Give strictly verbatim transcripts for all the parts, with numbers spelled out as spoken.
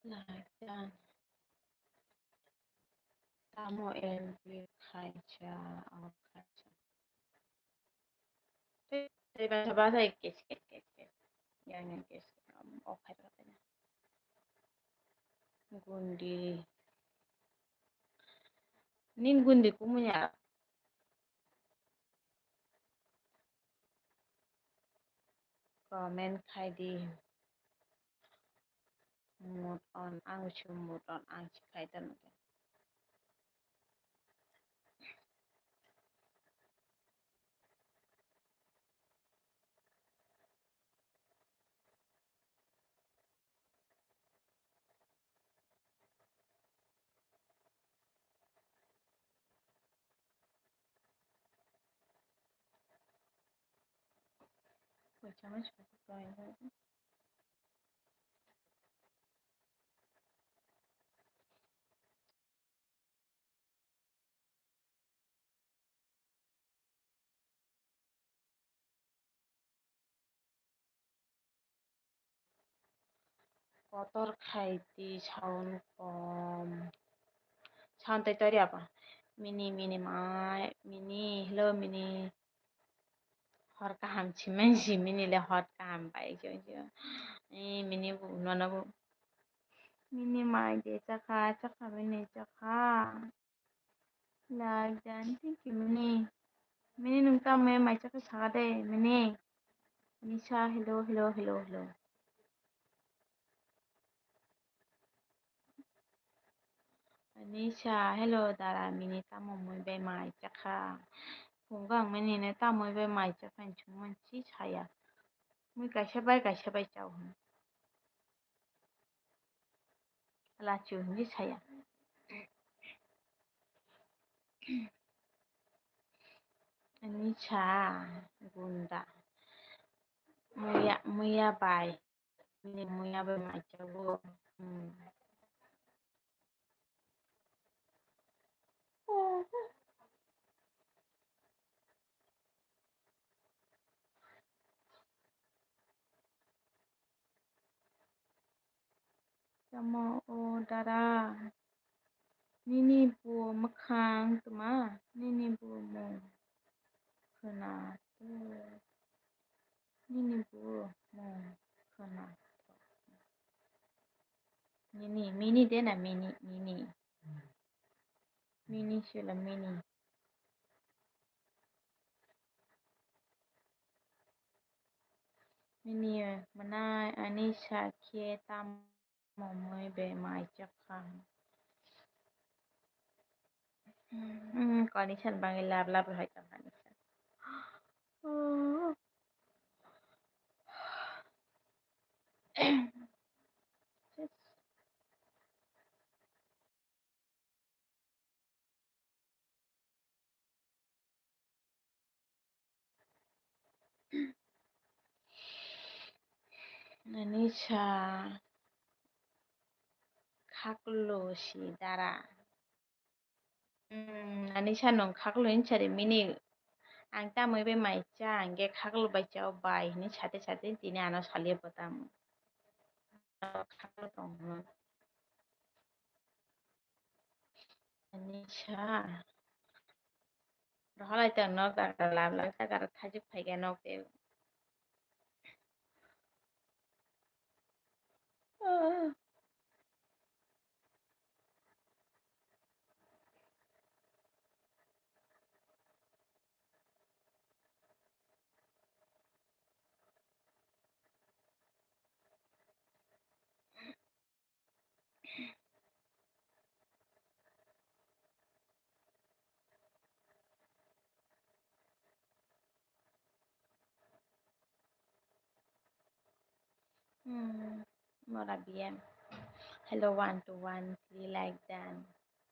Like that. Tamo L B khaisa, o khaisa. Tei, tei basa basa kes, kes, kes, kes. Yang, yang kes. Off khai rw tei na. Gundi. Ning gundi kumu ya. Comment khai di. Mut on, ang si mut on, ang si khai tong khe. Kotor khai di, sound kom. Sound tai tori apa? Mini, mini mai, mini, hello, mini. Hor kaham simen si, mini le hor kaham pai jo jo. Eh, mini bu, nono bu. Mini mai de chakha, chakha mini chakha. Like done. Thank you, Mini. Mini, nwng tamo mai chakha saka de, Mini. Anisa, hello, hello, hello, hello. Anisa, hello, dara, Mini tamo mui bai mai chakha. Phungo ang Mini ne tamo bai mai chakha, hinwi chwng man si saya. Mui kaisa bai, kaisa bai chao hwn. Lachu hinwi saya. Ani sa gunda. Muya, muya bai. Ni muya bai mai chago. Hmm. Tamo o dara, nini bo mwkhang tma, nini bo mung khwna, nini bo mung khwna. Nini, mini de na mini, nini. Mini sila mini. Mini mwnai ani sakhe tamo mui bai mai chakha. Hmm, condition bangwi lab lab hai tong ani sa. Oh. Ani sa khaklo si dara. Hmm, ani sa nung khaklo hinsa ri mini. Ang tamwi bai mai cha, ang khe khaklo bai cha o bai hinwi sate sate tini ano salia bo tamo. Khaklo tong hwn. Ani sa. Rohalai tong nok ta lab lab ta kar thajuk phai khe nok te. Hmm, mora B M. Hello, one, two, one, three, like that.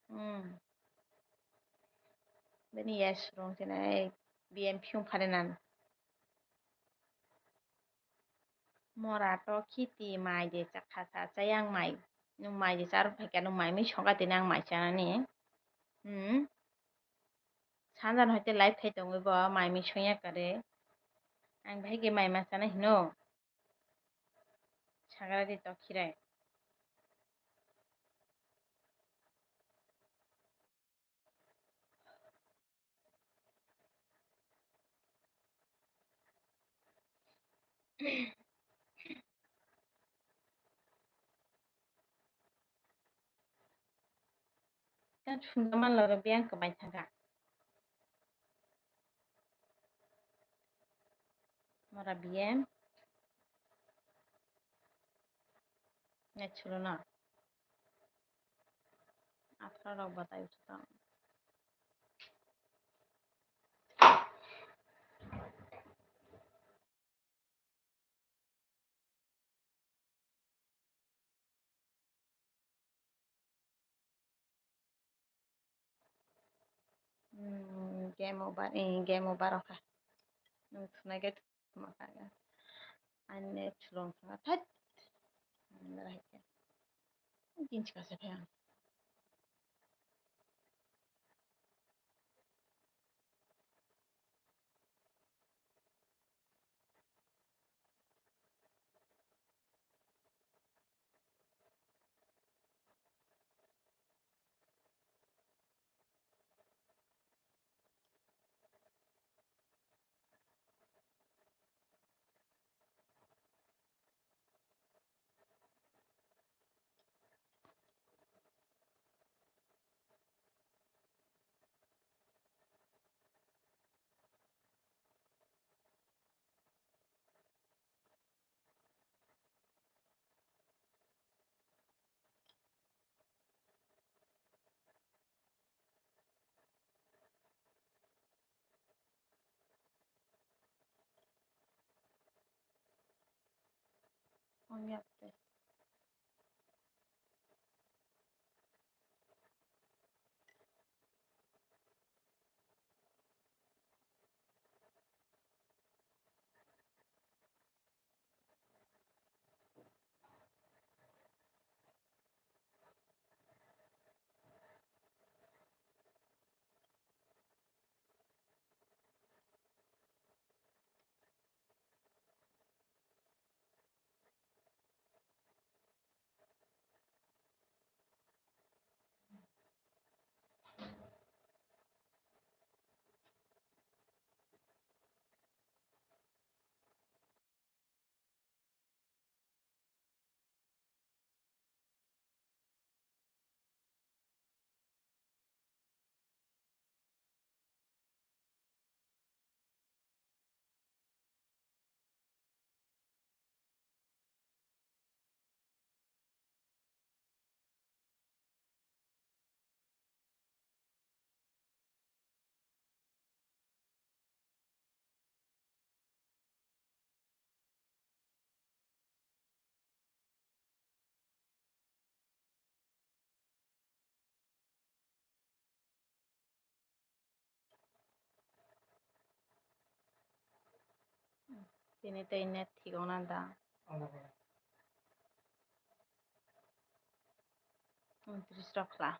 Hmm. Bini yes, wrong sini, eh, B M piung phare nan. Mora to khiti mai je chakha sa chayang mai. Nung mai je charo phaikha nung mai mi songkha tini ang mai chanani. Hmm. Sanjan hoite live khai tongwi bo mai mi songya kare. Ang bahai khe mai ma chana hino. Sagra di to khirai. Kan sunda manlaro biyang kwmai thangkha. Mora biyang. Natural na. Athra rok batai uchu tang. Hmm, game over, eh, game over okha. Nwng thunai khe thuma kha. Ani net slow wngkha. Thait. Ani mera hai khe. Jinchi kasa phai ang. Onyapte. Tini tei net thik wngnani da? Untris rok khla.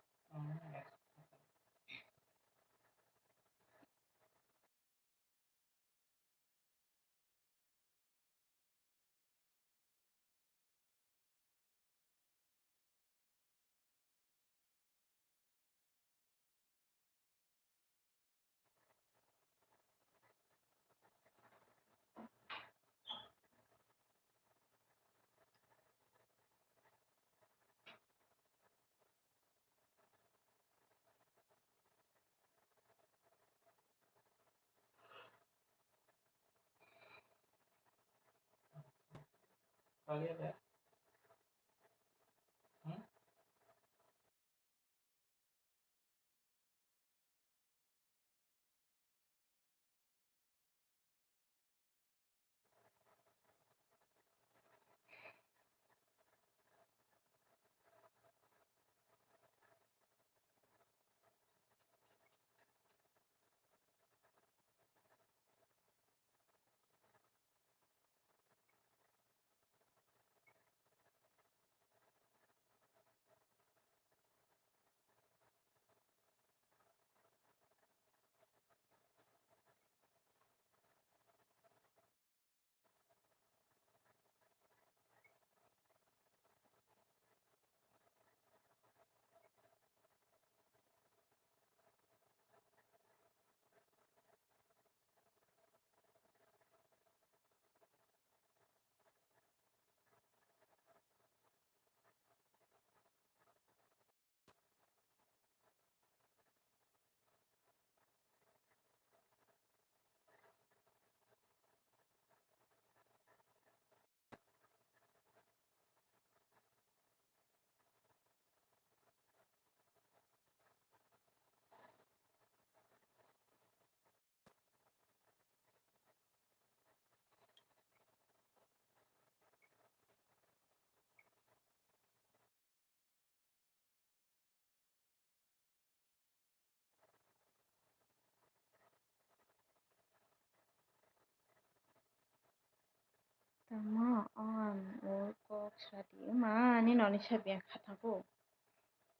Ma, ang o kok sadi ma, ani noni sabi ang khatang ko.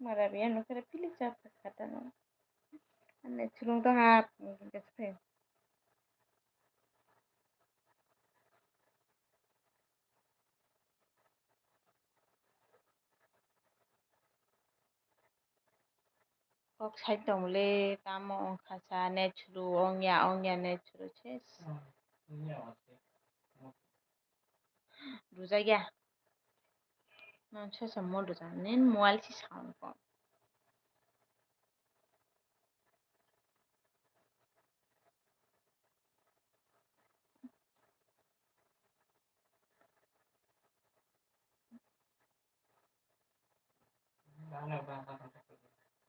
Mara bi ano kare pilik jak khatang. Ane chulung to hap, ngi khe. Kok sai tongmole, tamo wngkha sa, net suru, wngya, wngya, net suru, ses. Rwjakya. Nang sosa mo rwjak, nen mobile si sound ko.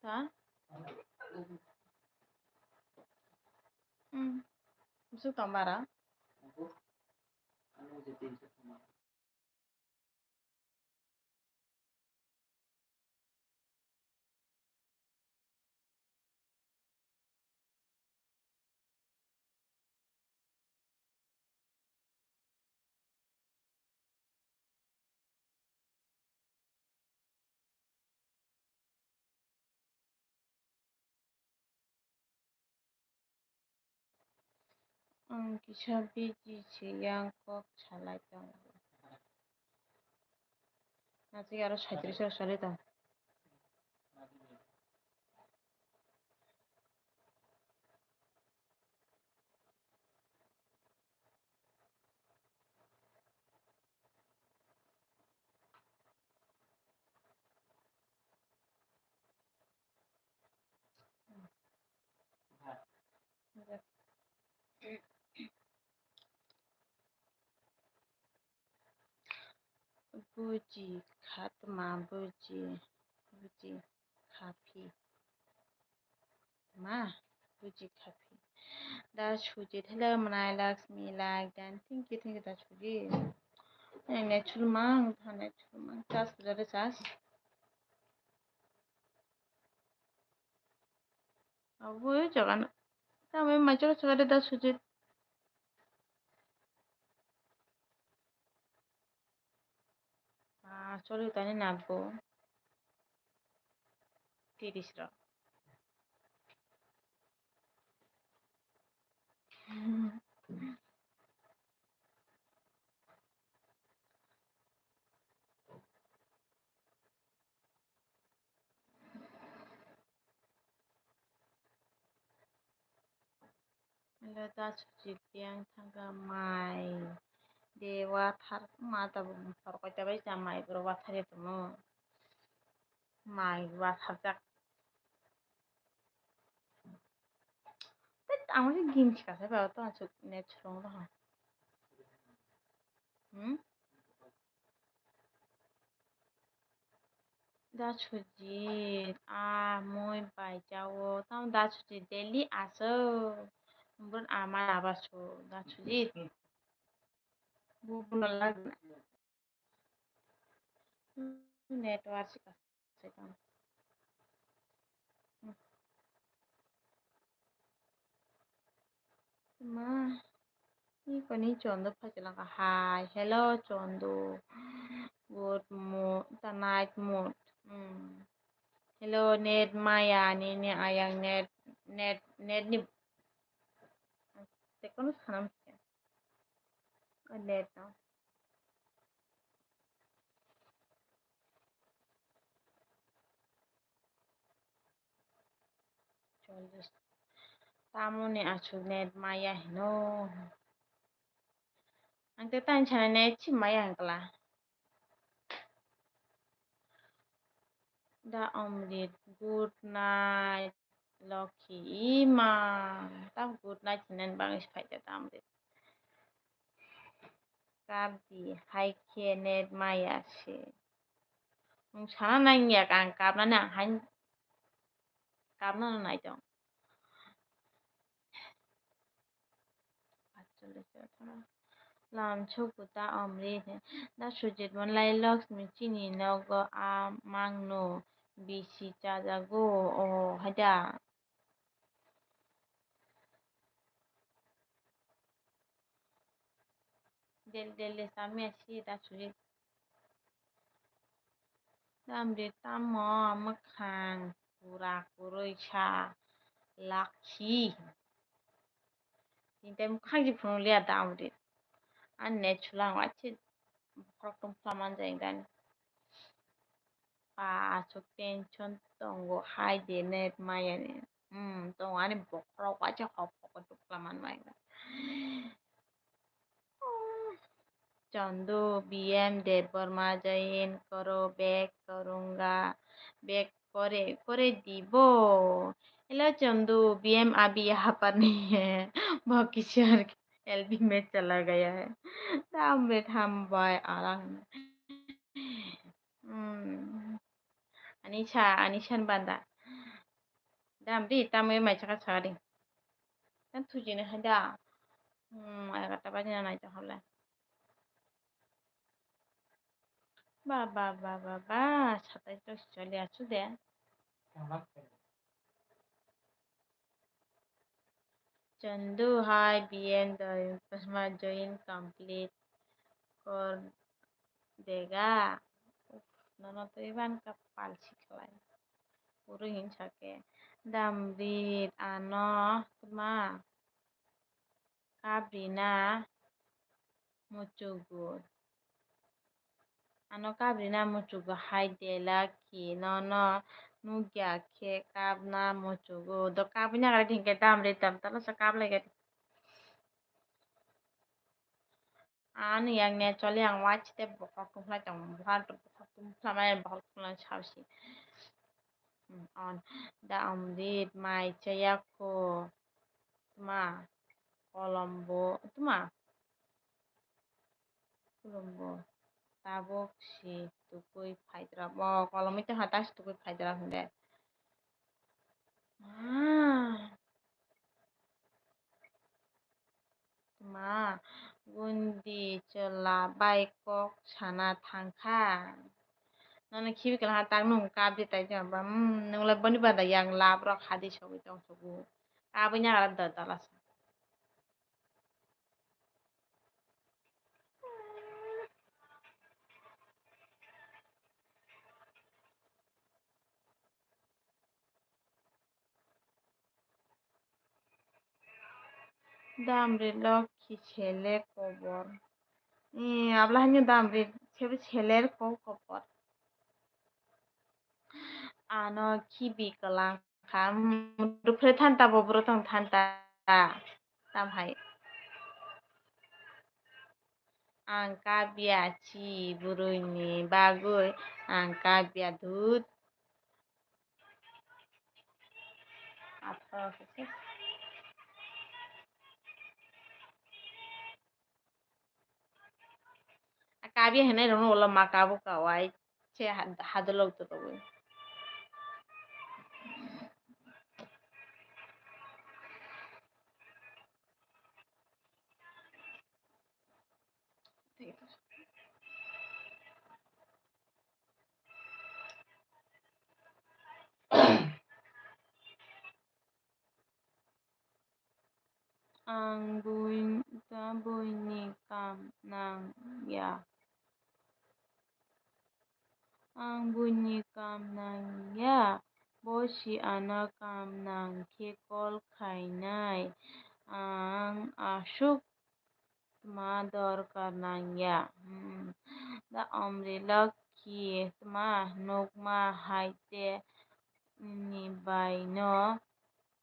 Ta? Hmm. Busuk tong bara? Ang kisa busy se yang kok salai tongo. Aswk aro saitrish o salai tong. Buji khatma, buji, buji khaphi. Ma, buji khaphi. Da Sujit, hello, Manai Lakshmi, like, dan, thank you, thank you, da Sujit. Nai, nai, chulmang, tha, nai, chulmang, chas, bujale chas. Abo, eh, jaga na. Tamo, eh, mai cholo, cholo, da Sujit. Ah, choli tani nabo. Tiris rok. Hello, da Sujit, yang thangka mai de wathar ma tabuk sor koita bai cha mai bro wathar ya tongmo. Mai watharjak. Tet, ang se gim thika se ba to asuk net chwrwng roha. Hmm? Da Sujit, ah, mui bai jao. Tamo da Sujit daily aso. Bun ama abaso, da Sujit. Bu buno lagna. Network si kasai tong. Ma, ni koni Chondo phai chalaka. Hi, hello, Chondo. Good mo-, the night mood. Hmm. Hello, net maya, ni, ni ayang net, net, net ni. Te kono sanam kya? Net no. Chollish. Tamoni aswk net maya hino. Ang te tani sana net si maya hwnkla. Da Amrit, good night, Lokhi. Ima, tam good night hinani bagwi se phaikha da Amrit. Kapdi, hai khe net maya se. Nwng sana nangya ang kapnani, ang hai kapnano nai tong. Lamsogo da Amrit, da Sujit monlai Lakshmi chini nogo a mangno bisi chajago o haida. Del del de samya si da suri. Damri tamo mwkhang pura kwrwi sa lakhi. Tini tai mwkhang se phunukliya damri. Ani net sulang waise bokhorok tongphla manjak gani. Aswk tension tongo hai de net mayani. Hmm, tongo ani bokhorok waise hop hop tongphla manjak. Chandu, B M Debbarma, join koro, back karunga, back kore, kore dibo. Hello Chandu, B M abhi yahan par nahi hai, wo kisi aur ki L B mein chala gaya hai. Dam be tham bai alang. Hmm. Anisa, Anisan banda. Damri, tamo mai chaka chaka di. Kan thujini hai da. Hmm, egarta baji na nai ta hole. Ba, ba, ba, ba, ba, satai to choli achu de. Chandu hai B M doi pasma join complete kor dega. Uf, nono to iban kapal sikhlai. Uru hin sake. Damrit ano tma. Kabrina muchugo. Ano kabrina muchugo hai de lakhi nono nukya khe kabna muchugo. Do kabwi nagra thingkhe damri tam talo sa kap lai gadi. Ani yang ne choli ang wachi te bokhok tungkhlai tong, bokhok tungkhlai mai bokhok tungkhlai sausi. Hmm, on da amrit mai chaya kho tma kolombo tma kolombo tabuk si tukui phaidra bo kolomwi tongkha ta si tukui phaidra hwnde. Ah. Ma, gundi chwla bai kok sana thangkha. Nono khibi kwlangkha tak nung kap di tai jaba. Hmm, nung lai boni bada yang lab rok hadi sogwi tong sugu. Kabwi nang arak da dala sa. Damri lokhi sele kobor. Ee, abla haino damri sebe seler ko kobor. Ano khibi kwlang kha, mm, rupre thanta bo bwrwi tong thanta. Tam hai. Ang kabya chi bwrwini bagwi ang kabya dut. Atharo khe. Kabya hinai rokno ulo ma kabo kawai se hadolok torowi. Ang bui, ta buini kam nang ya. Ang buini kam nang ya. Bo si ano kam nang khe call khainai. Ang aswk tma dorkar nang ya. Hmm. Da Omri Lokhi tma nukma hai te ni bai no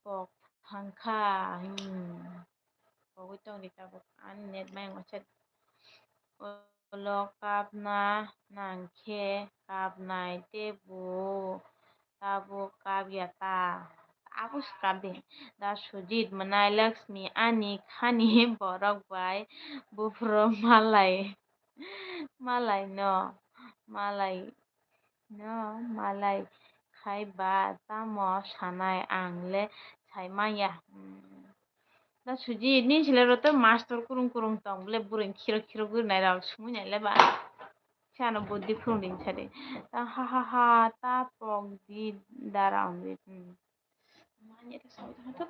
pok thangkha. Hmm. Pogwi tongdi tabuk. Ani net mai wngma se. Ulo kapna nangkhe kapnai tei bo tabuk kapya ta. Tabuk se kapdi. Da Sujit mwnai Laxmi ani khani borok bai buphuru malai, malai no, malai no, malai khai ba tamo sanai ang le sai manya. Hmm. Da Sujit, nini sile ro to mastor kurung kurung tong, bole burui khiro khiro guri nai rok sumui nai le ba. Sano buddi phurung ring sadi. Ta ha ha ha, ta pok di dara ong di. Hmm. Manya ta sawi ta to.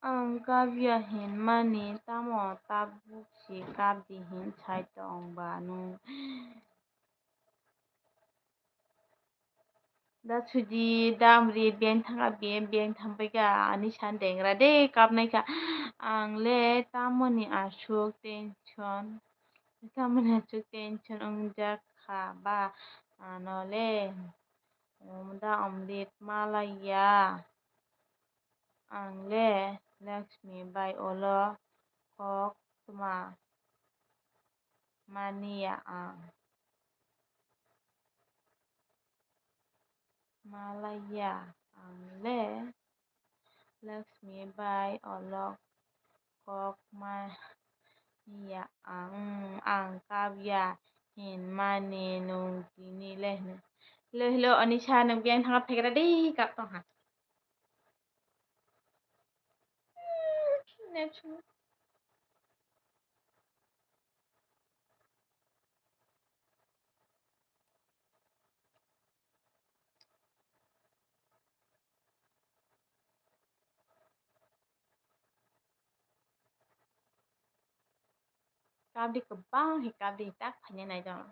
Ang kap ya hinmani tamo tabuk si kap di hin sai tong ba nwng. Da suji da amri beng thangkha, beng, beng thangpaikha, ani san dengra de kapnaikha. Ang le tamoni aswk tension, tamoni aswk tension wngjak kha ba, ano le, um, da amrit malaiya. Ang le Lakshmi bai ulo kok tma mani ya ang. Malaiya ang le Lakshmi bai ulo kok mani ya ang, ang kap ya hinmani nwng tini le hino. Hello, hello, Anisha, nwng beng thangkha phaikra de kap tongkha. Kabdi kwbang hai kabdi tak phaina nai jang.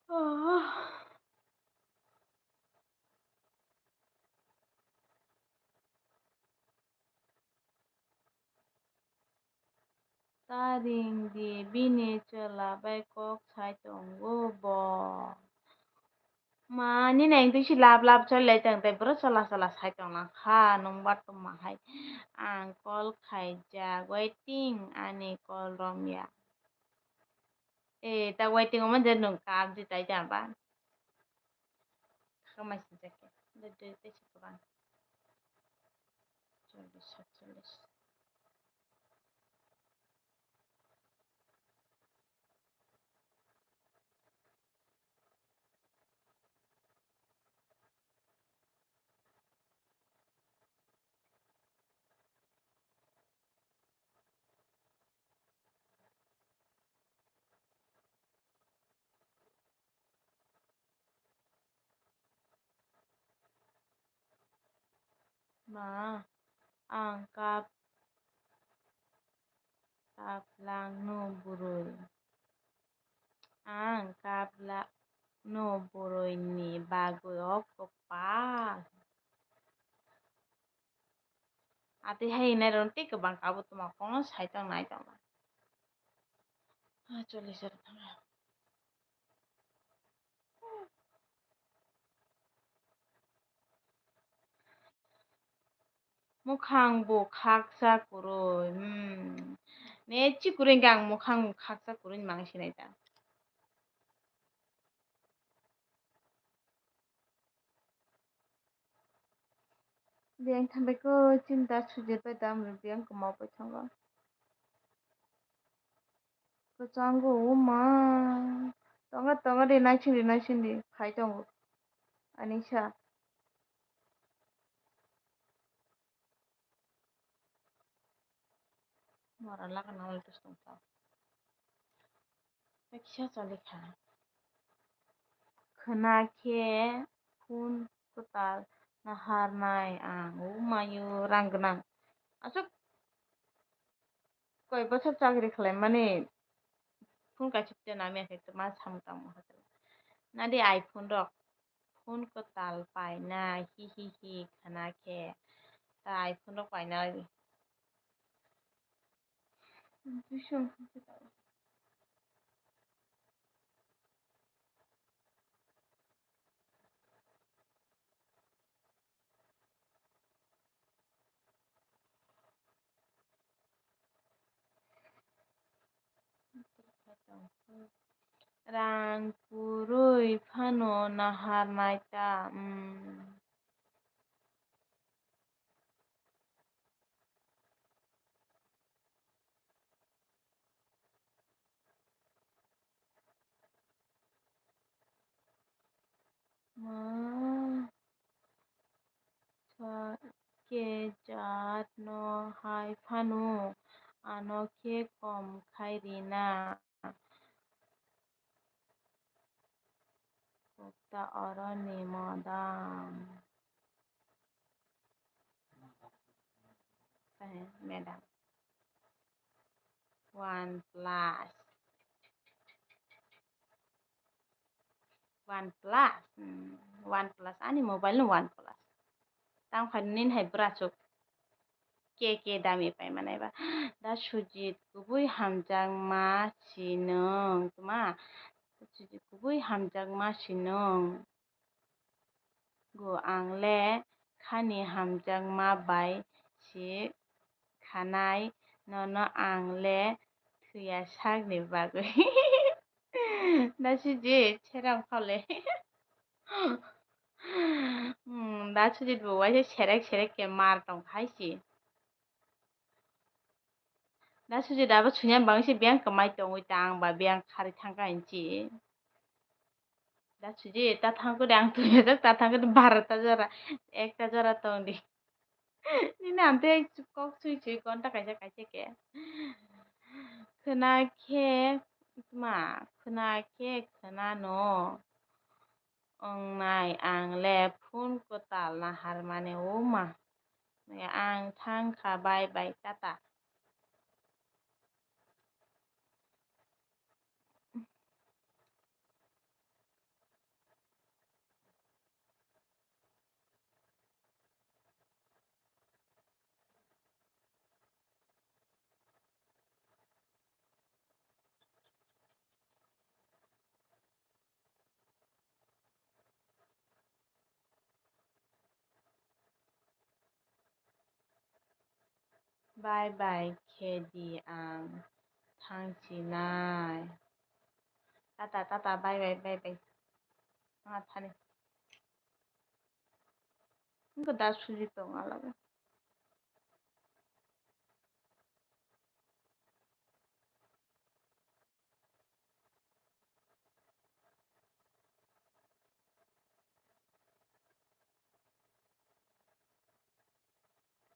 Oh. Ta ring di, bini chwla bai kok sai tongo bo. Ma, nini ang twi si lap lap choli lai tong, tei bwrwi chwla chwla sai tong lang kha, nwng ba tongma hai. Ang call khaijak, waiting, ani call romya. Eh, ta waiting omo je nwng kap di tai jang ba. Khamai sijak khe. Dui, dui, tei si kwbang. Chollish, satchollish. Ma, ang kap, kap langno bwrwi. Ang kap langno bwrwini bagwi o kwpal. Atwi hai hinai rwng tei kwbang kabo tongma kono sai tong nai tongma. Ah, chollish rok thang. Mukhang bo khaksa kwrwi, hmm. Ne chi kwrwi hwnkhe ang mukhang bo khaksa kwrwi mang sinai ta. Biyang thambai khe chini da sujit bai dam rw biyang kwma bai thango. Kwchango uma. Tongo, tongo de, naising di, naising di, phai tongo. Ani sa. Mora laka na ol tus tong tao. Kisa chali kha. Khwna khe phone kwtal naharnai ang. O mayo rang gwnang. Aswk koi bochor chakri khlaimani phone kaisa tei namya khe ma samung tangmo khe. Nadi iPhone rok phone kwtal paina hi hi hi khwna khe ta iPhone rok paina. Rang kwrwi phano naharnai ta, um. Ma sa khe jat no hai phano, ano khe kom khai rina. Kukta oroni modam. Madam. OnePlus. OnePlus. Hmm, OnePlus. Ani mobile no OnePlus. Tamo khe nini hai bwrachuk. Ke ke dami pai manai ba. Da Sujit kubui hamjakma si nwng. Tuma. Da Sujit kubui hamjakma si nwng. Go ang le khani hamjakma bai si khanai nono ang le thwiya sakni bagwi. Da Sujit, serang phale. Hmm, Da Sujit bo waisa serek serek khe mar tong khai si. Da Sujit abo sunya bangsi biyang kwmai tongwi ta ang ba biyang kharwi thangkha hinsi. Da Sujit ta thangkhe de ang twi ta thangkhe de barota jora, ekta jora tong di. Nini ang tei kok sui sui gonta kaisa kaisa khe. Khwna khe ma, khwna khe khwna no. Wngnai ang le phone kwtal naharmani o ma. Ang thang kha, bye bye, tata. Bye bye khe di, ang thangsinai. Tata, tata, bye bye, bye bye. Tama thani. Wngkha da Sujit tong alaga.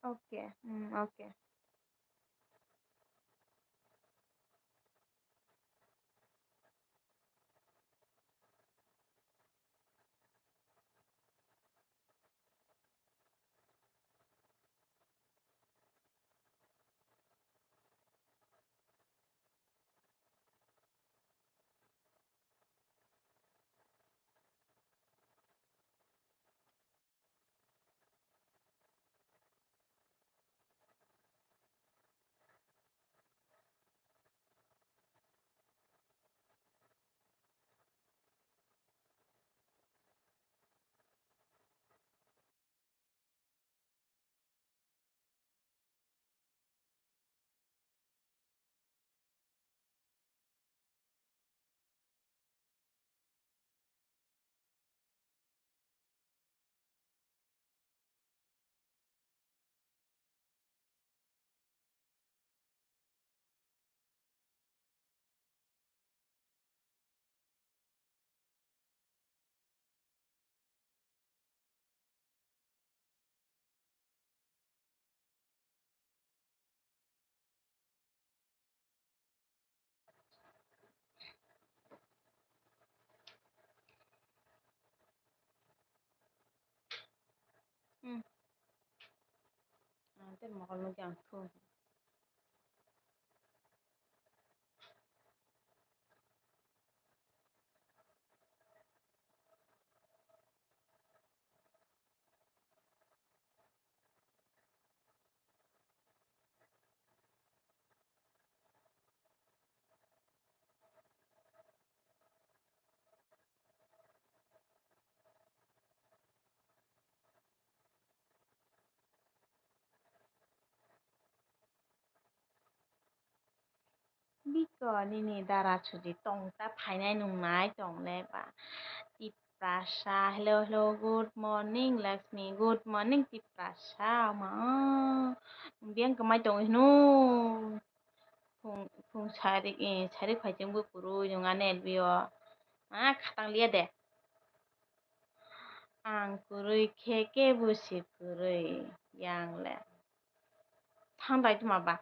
Okay, mm, okay. Hmm. Ang tei mokol nugwi ang thung. Biko nini dara suji tong ta phainai nungnai tong le ba. Tiprasa, hello, hello, good morning, Lakshmi, good morning, Tiprasa, ma. Biyang kwmai tong hino. Phung, phung sari, eh, sari phai chwng bo kwrwi nung ani L B o. Ah, khatang liya de. Ang kwrwi khe kebo se kwrwi yang le. Thang dai tuma ba.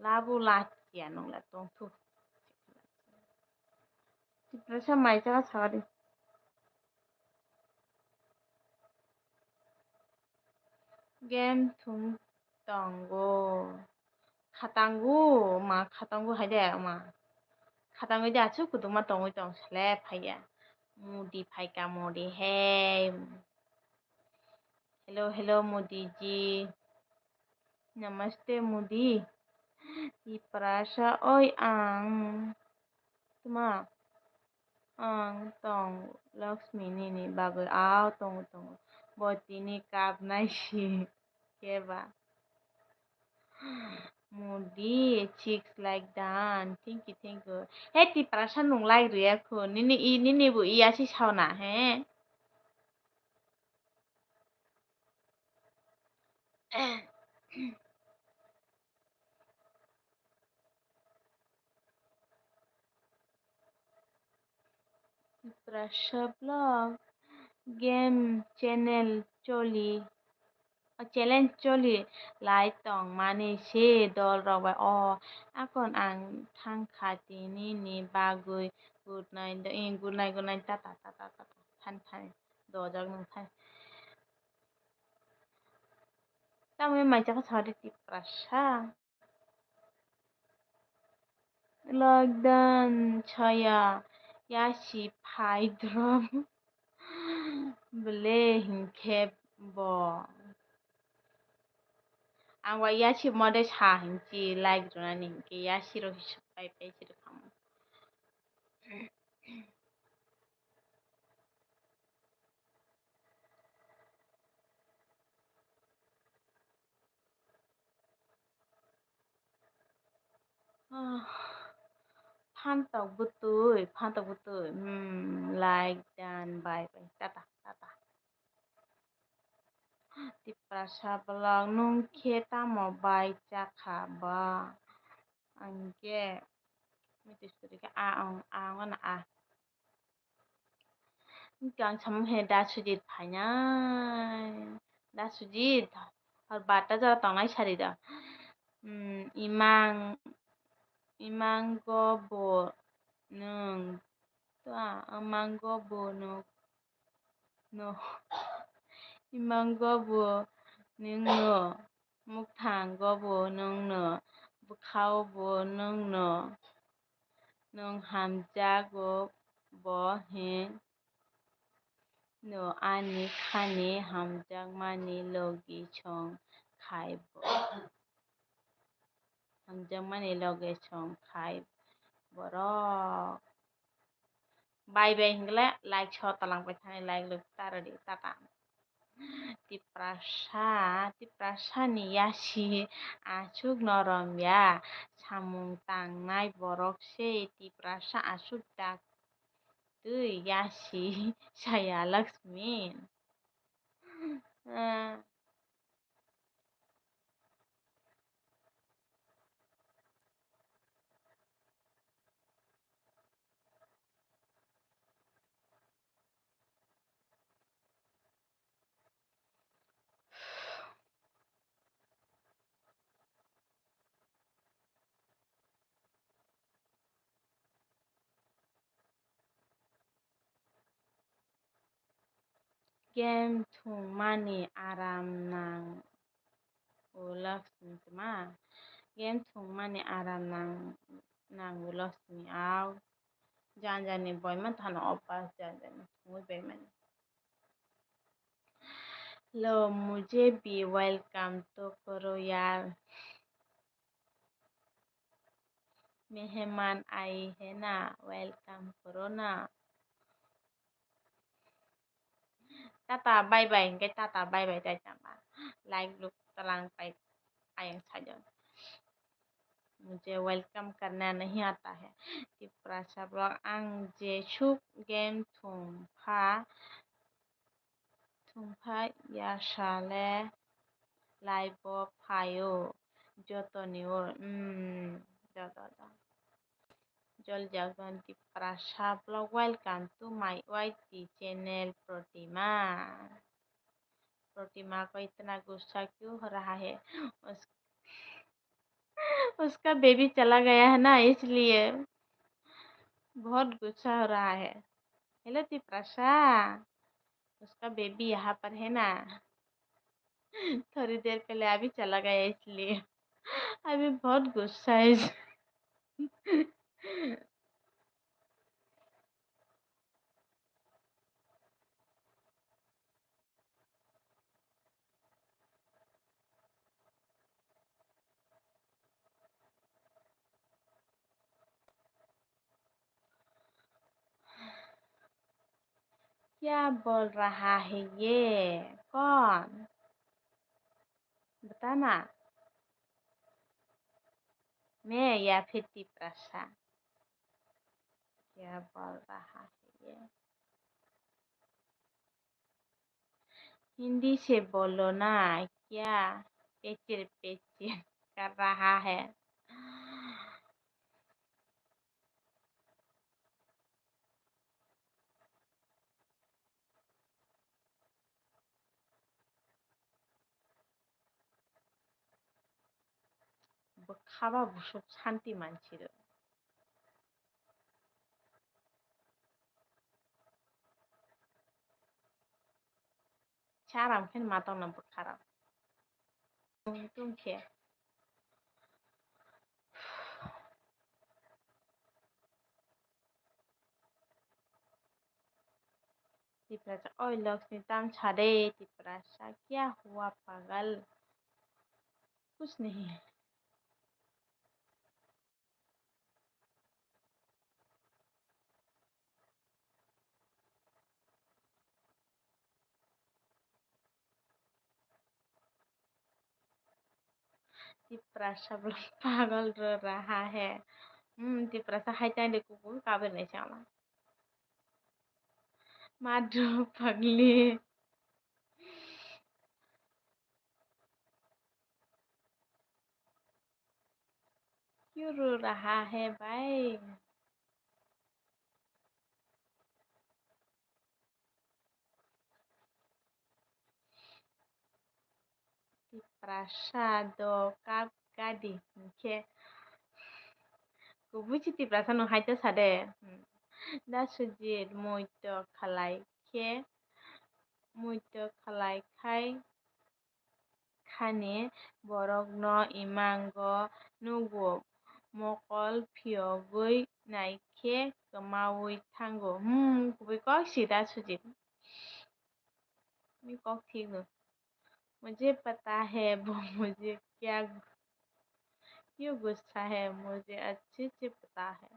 Labu lachiya nung le tong thu. Tiprasa mai chaka sawari. Game thung tongo. Khatango, ma khatango hai de, ma. Khatango de, aswk kwdwkma tongwi tong sele phaiya. Modi phaika, Modi, hey. Hello, hello, Modi ji. Namaste, Modi. Tiprasa, oi, ang. Tuma, ang tong Laxmi nini bagwi, aw, tongo, tongo. Bo tini kapnai si keba. Modi, chicks like dan. Thank you, thank you. Hey, Tiprasa nung like rwya khu. Nini i, nini bo i asi sauna, he? Tiprasa vlog game channel choli, o challenge choli lai tong mani se dol rok bai o akon ang thang kha tini ni bagwi good night do, eh, good night, good night, tata, tata, tata, than, than, dojak nung thai. Tamni mai chakha sari Tiprasa. Lockdown chaya yasi phai drom. Bele hinkhe bo. Ang wa yasi mode sa hinchi like rwnani hinkhe yasi rok hisuk pai pai chiri khamu. Ah, phantok bwtwi, phantok bwtwi. Hmm, like dan, bye bye. Tata, tata. Tiprasa vlog, nung khe tamo bai chakha ba? Ang khe, mui twi suri khe a, ang, ang, ang, a. Ang samung he da Sujit phainai. Da Sujit, hor barta jora tongnai sari do. Hmm, imang, imang go bo nung. To a, imang go bo nung. No. Imang go bo nung no. Mukthang go bo nung no. Bwkhao bo nung no. Nwng hamjago bo hwn no, ani khani hamjakmani logi song khai bo. Hamjakmani logi song khai borok. Bye bye hingle like so talang pai thani, like logi ta rwdi, tata. Tiprasa, Tiprasa ni yasi aswk norom ya, samung tangnai borok se Tiprasa aswk dak twi yasi saya Laxmi. Ah. Game thwngmani aram nang o Laxmi tma? Game thwngmani aram nang, nang o Laxmi au. Jan jani boima thano obas jan jani thwngwi baimani. Hello, mujhe bhi welcome to koro yaar. Meheman aaye hain na, welcome koro na. Tata, bye bye, hingke tata, bye bye, tai tama. Like look talang pai ayang sajo. Mujhe welcome karna nahi aata hai. Tiprasa vlog ang je suk game thung pha, thung pha ya sale live o phaio jotoni o, mm, da, da, da. Joljak Tiprasa vlog, welcome to my Y T channel Protima. प्रोटिमा को इतना गुस्सा क्यों हो रहा है? उस, उसका बेबी चला गया है ना, इसलिए बहुत गुस्सा हो रहा है। हेलो तिप्रासा, उसका बेबी यहाँ पर है ना। थोड़ी देर पहले अभी चला गया इसलिए। अभी बहुत गुस्सा है। क्या बोल रहा है ये? कौन? बताना। मैं या फिर तिपरासा? क्या बोल रहा है ये? हिंदी से बोलो ना, क्या पेचिर पेचिर कर रहा है? Bwkha ba busuk santi mansi rw. Charam khe ma tongna bwkha rok. Tong tong khe. Tiprasa, oi Lakshmi, tam sa de, Tiprasa, kya hua pagal? Kuch nahi. Tiprasa bolo pagal ro raha hai. Hmm, Tiprasa hai tang de kuku kabel nai chama. Madhu pagli. Kyu ro raha hai bhai? Tiprasa do kap gadi hinkhe kubui si Tiprasa no hai ta sa de. Hmm. Da Sujit, muitok khalai khe, muitok khalai khai khani borokno imango nugo, mokol phiyogwi nai khe kwmaui thango. Hmm, kubui kok si Da Sujit. Ni kok thik no. मुझे पता है वो मुझे क्या क्यों गुस्सा है, मुझे अच्छे से पता है.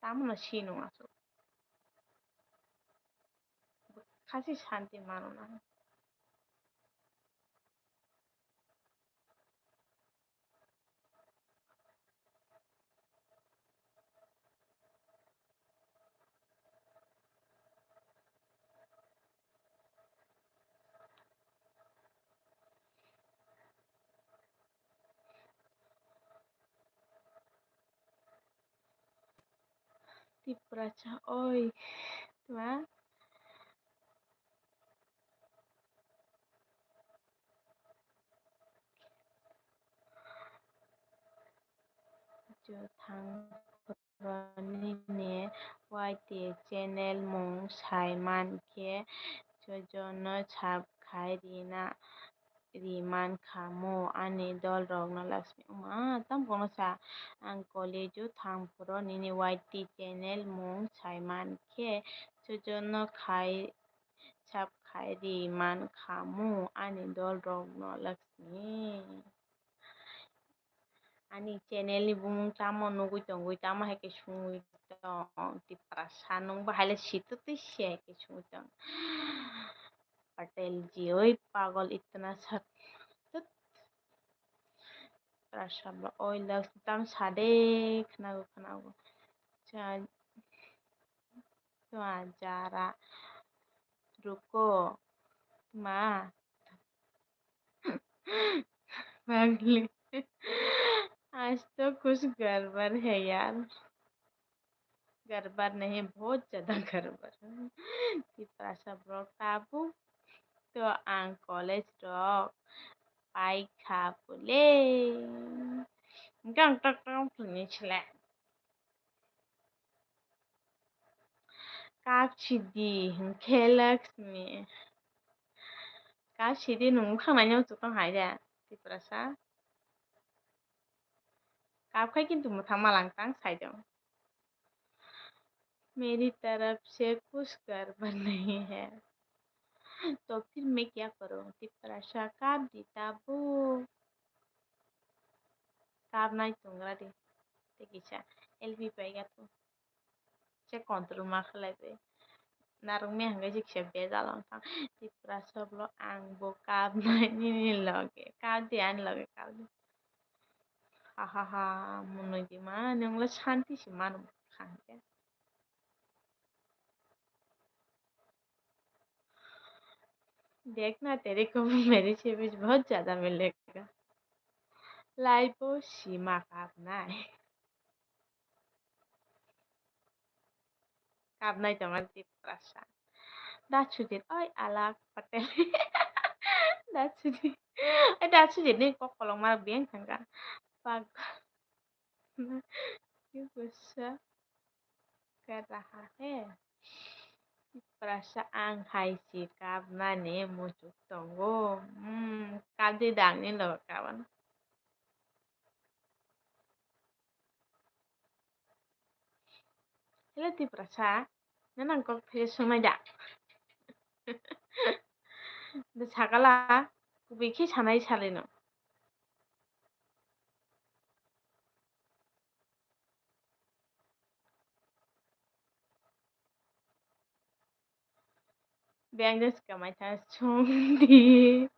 Tamo no sino aswk. Khasi santi mano na. Tiprasa oi, tma? Jothang nini Y T channel mung sai man khe, jojono sub khai rina. Ri man kha mo ani dol rok no Lakshmi. Oma, tam kono sa, ang college o thang phuru nini Y T channel mung sai man khe, jojono khai sub khai ri man kha mo ani dol rok no Lakshmi. Ani channel ni bumung tamo nugui tongoi, tamo hai khe sungui tong, Tiprasa nung bo hai le sitwtwi se hai khe sungui tong. Patel ji, oi pagol itna sat. Tut. Tiprasa ba oi lak tam sade khnago khnago. Cha, cha, jara. Ruko. Ma. पागली। आज तो कुछ गड़बड़ है यार। गड़बड़ नहीं, बहुत ज्यादा गड़बड़ है। Tiprasa borok tabuk to ang college rok pai kha bole. Gang tak tak phungi chile. Kap sidi, hwnkhe Laxmi. Kap sidi nwng bwkha nainai muchuk tong hai de, Tiprasa. Kap khai kintu mwthang malang tang sai de. मेरी तरफ से कुछ गड़बड़ नहीं है। तो फिर मैं क्या करूँ? Tiprasa kap di tabuk. Kap nai tungra di. Tei kisa L P pai ga tu. Se control ma khlai bai. Narwk mia hwnkhe se kisa bejal wng thang. Tiprasa bwlok ang bo kap nai nini loge. Kap di ani loge kap di. Ha ha ha, monoi di ma, nwng le santi se mano kha hwnkhe. देखना तेरे को मेरे से भी बहुत ज्यादा मिलेगा। Life o sima kapnai. Kapnai tongo Tiprasa. Da Sujit, oi Alak Patel. Da Sujit. Oi da Sujit ni kok kolok mar beng thangka. Pag. Ki gussa kar raha hai. Tiprasa ang hai si kapnani muchuk tongo. Hmm, kap di dang ni lo kaban. Hello Tiprasa, nang kok phai sungnai da? Da sakala kubui khe sanai salino. Beng jai swkang mai tha song di.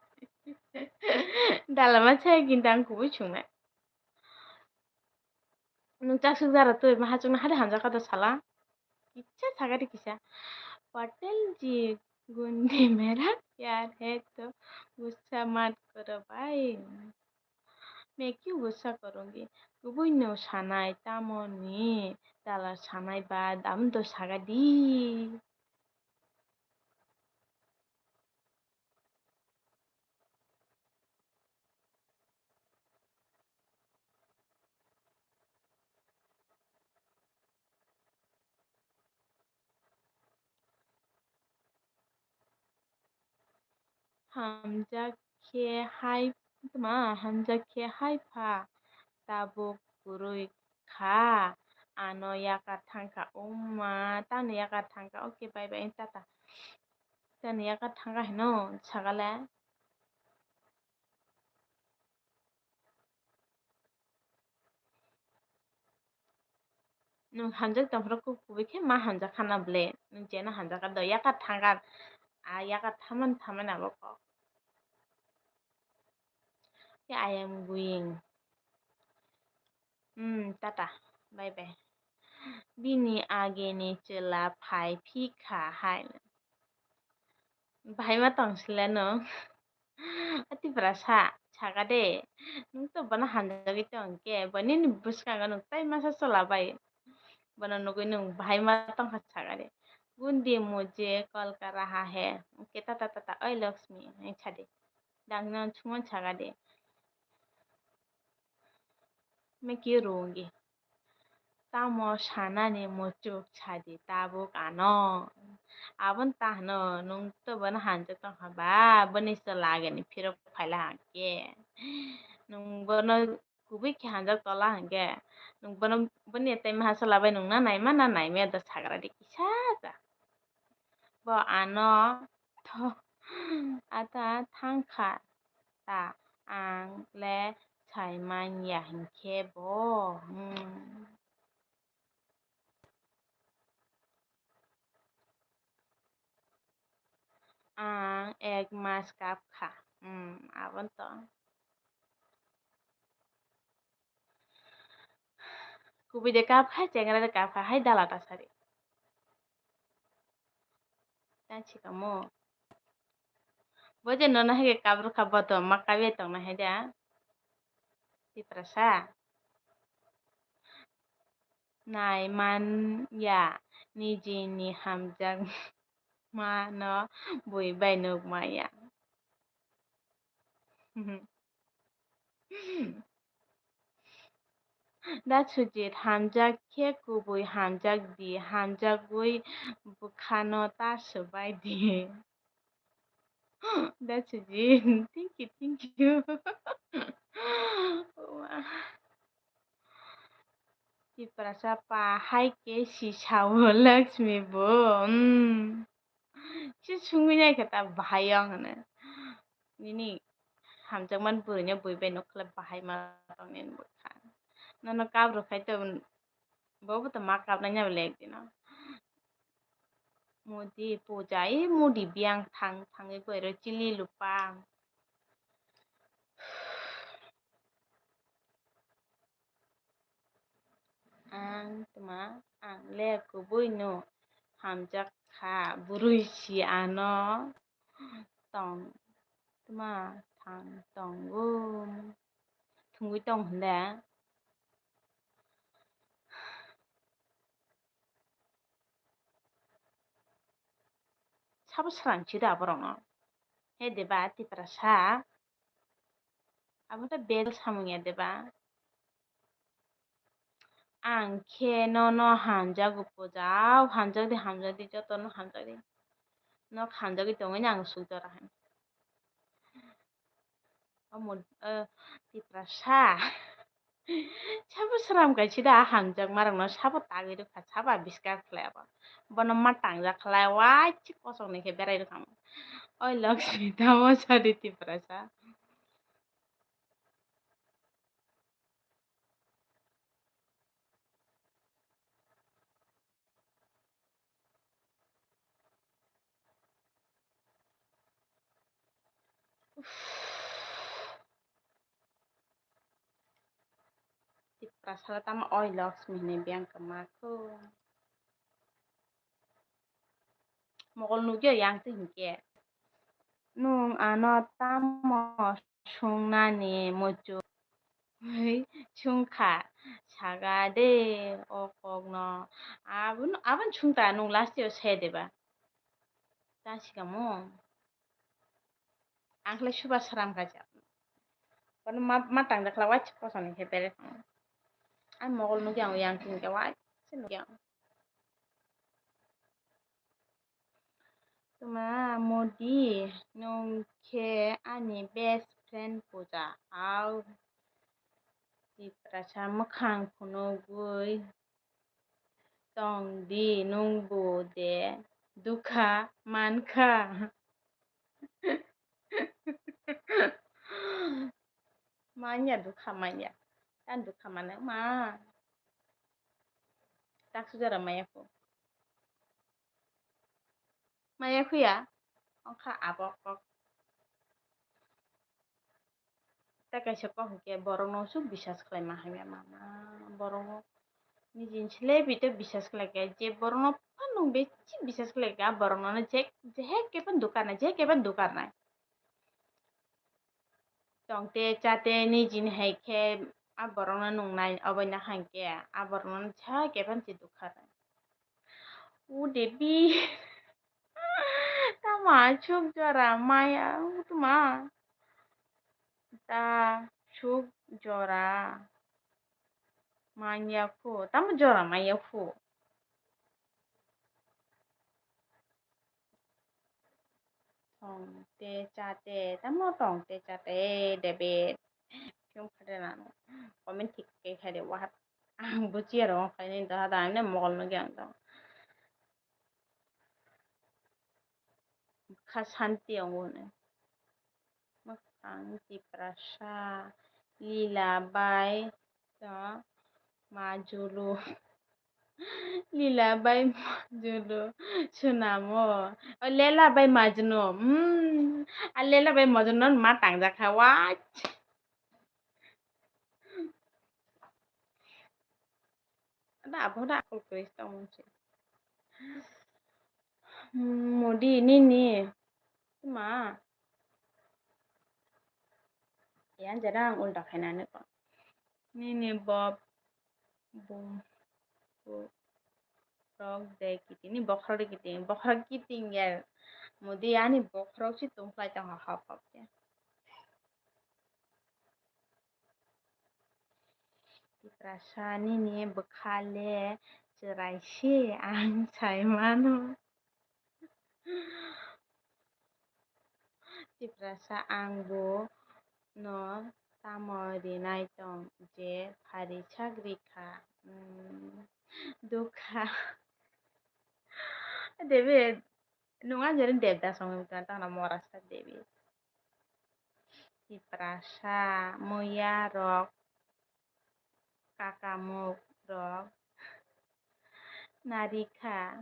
Dalama chaya kinta ang kubui sungnai. Nwng chasuk jara twi ma hachukna hade hamjakha da sala. Kisa sakha di kisa. Patel ji gundi mera pyar hai to gussa mat karo bhai. मैं क्यों गुस्सा करूँगी? Kubui no sanai, tamoni dala sanai ba dam do saga di. Hamjak khe hai, tma, hamjak khe hai pha, tabuk kwrwi kha, ano yakar thangkha, o ma, tano yakar thangkha, okay, bye bye, tata. Tano yakar thangkha hino, sagale. Nwng hamjak tongphuru kubui khe ma hamjak khana ble. Nwng cheno hamjak kha do yakar thangkha. A yakar thaman thaman abo kok. Khe I am going. Hmm, tata. Bye bye. Bini ageni chwla phai phikha hai. Bahai ma tong sile no. Ati bwrasa, saka de. Nwng to bono hamjagwi tong khe, bo nini bwskango nwng tai masa chwla bai. Bono nugwi nwng bahai ma tongkha saka de. Gundi mujhe kal kar raha hai. Hwnkhe tata tata, oi Lakshmi, hwnwi sa de. Dangno chumui saka de. Meki rungi. Tamo sanani muchuk sadi tabuk ano. Aboni ta hwno nwng to bono hamjak tongkha ba, boni chwla ageni phirok phaila hwnkhe. Nwng bono kubui khe hamjak tola hwnkhe. Nwng bono, boni tai maha chwla bai nwng na naima na naimaya da sagra di kisa ja. Bo ano tho-, ata thangkha ta, ang le sai manya hinkhe bo, hmm. Ang ek mas kapkha, hmm, aboni to. Kubui de kapkha, chengra de kapkha, hai dala ta sari. Tang sikamo. Bo je nono hai khe kabrukha, bo to ma kabya tongna hai da. Tiprasa. Nai man ya nijini hamjak ma no bui bai nuk maya. Da Sujit, hamjak khe kubui hamjak di, hamjagwi bwkhano ta swbai di. Da Sujit, thank you, thank you. Tiprasa pa hai khe si sao Lakshmi bo. Hmm. Si sungwi nai khe ta bahai ang hwnwi. Nini hamjakmani bwrwino bui bai nokhle bahai ma tongni bwkha. Nono kap rw khai to, bobo to ma kapnai nai le ekdino. Modi puja, e modi biyang thang thangwi bwrwi chili lupa. Ang tma, ang le kubui no hamjak kha, bwrwi si ano tong tma thang tongo, thwngwi tong hwnle. Sabo swrang si da borokno. He deba Tiprasa. Abo ta bel samung ya deba. Ang khe nono hamjago puja, au hamjakdi, hamjakdi, jotono hamjakdi. Nok hamjagwi tongwi ang suk jora hai. Omo, eh, Tiprasa. Sabo sram kaisa da hamjakmarokno sabo tagwi rwkha, sabo abiskar khlai abo. Bono ma tangjak khlai, waisi kosongni khe berai rwkha. Oi Lakshmi, tamo sadi Tiprasa. Tiprasa tamo oi Lakshmi hinwi biyang kwma kho. Mogol nugya yang twi hinkhe. Nwng ano tamo sungnani muchung? Hei, sungkha, saga de o kokno. Abon-, aboni sungta nwng last year se deba. Ta sikamo. Ang khlai suba sram kaisa. Bono ma, ma tangjakla waisa kosoni khe bere tong. Ang mogol nugya ang yang twi hinkhe waisa nugya ang. Tma Modi, nwng khe ani best friend puja, au Tiprasa mwkhang phunugwi tong di, nwng bo de dukha mankha. Manya dukha manya, ta dukha mano ma. Taksu jora maya phu. Maya phuya, ongkha abo kok. Tei kaisa kok hwnkhe borokno swk bisas khlaima hamya mama. Borokno nijini se lebito bisas khlaikha, je borokno phano besi bisas khlaikha, borokno je, je hai khe phano dukarnai, je hai khe phano dukarnai. Tongte chate nijini hai khe a borokno nungnai, oboino hai khe a borokno je hai khe phano se dukarnai. O debi. Tamo aswk jora maya, o tma. Ta suk jora manya phu, tamo jora manya phu. Tongte chate, tamo tongte chate, David. Film khade nang comment thik khe khaide wahat. Ang buchiya rong khaini doha da, ani mogol no gyang dong. Kha santi ang bune. Mwkhang Tiprasa, Lila bai, to, Majulu. Lila bai Majulu, Sunamo. O, Lela bai Majnu. Hmm. A Lela bai Majnu ma tangjak kha, wai. Ada abo da akol kwrwi tong se. Hmm, Modi nini ma. Yan jara ang ulta khainani ko. Nini bob, bo, bo, rok de kiting, ni bokhorok de kiting, bokhorok kiting ya. Modi ani bokhorok si tongkhlai tong hop hop ya. Tiprasa, nini bwkha le chwrai se, ang sai mano. Tiprasa, ang bo no tamo rinai tong je phari sagri kha. Hmm, dukha. David, nwng ani jani Devdas wngwi tongna tangna mora sa David. Tiprasa, muya rok, kakamuk rok, narikha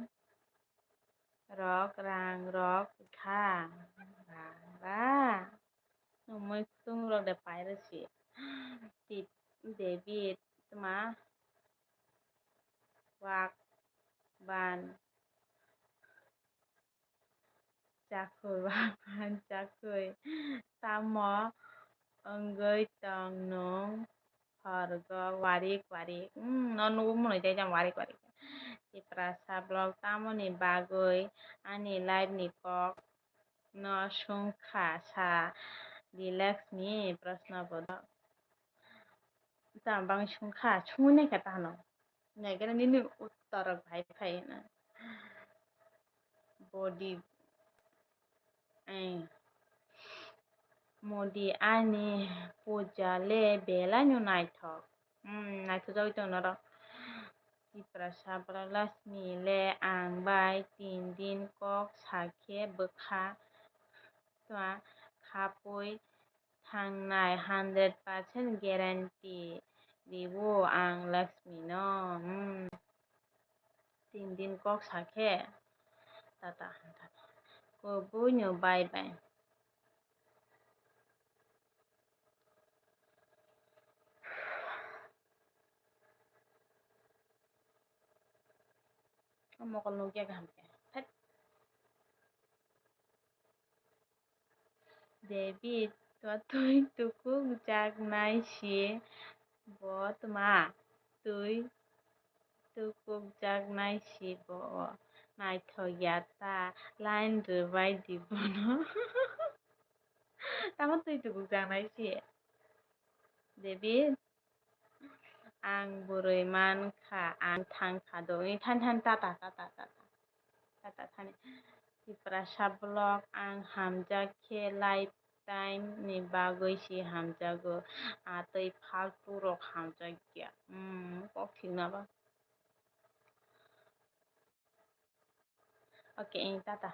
rok, rang rok kha, rang ra. Nwng mui kutung rok de pairo si. Ti-, David, tma wak ban chakhui, wak ban chakhui. Tamo wngwi tong nwng horgo warik warik. Hmm, no nugwi mwnwi tei jang warik warik. Tiprasa vlog tamoni bagwi ani life ni kok no sungkha sa di Laxmi proshno bodo. Tamo bangwi sungkha, sungwi naikha tano. Naikhe nini uttor rok hai phai hwnwi. Body, eh, Modi ani puja le belai no naithok. Hmm, naithok jagwi tong norok. Tiprasa bwrwi Laxmi le ang bai tin din kok sakhe bwkha twa khapui thangnai hundred percent guarantee riwo ang Laxmi no. Hmm. Tin din kok sakhe tata tata kubui no bye bye. O mokol nukya kaham khe. Thait. David, twa twi tukuk jaknai si bo tma? Twi tukuk jaknai si bo. Naithok ya ta, line rwbai di bono. Tamo twi tukuk jaknai si? David, ang bwrwi man kha, ang thang kha do. Ni than than tata, tata, tata. Tata thani. Tiprasa vlog, ang hamjak khe lifetime ni bagwi si hamjago. A twi faltu rok hamjak ya. Hmm, kok thik na ba? Okay, eh, tata.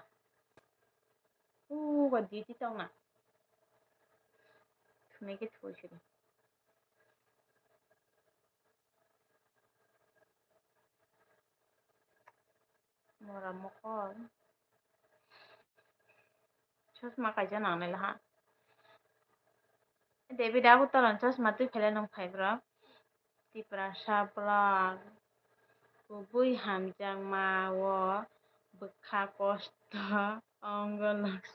Ugo duty tongna. Thumai khe thoi sidi. Mora mokol. Chosma kaisa nangnai laha. David abo tolan chosma twi phele nung phai bro. Tiprasa vlog. Kubui hamjakma o bwkha kosto ongo lok.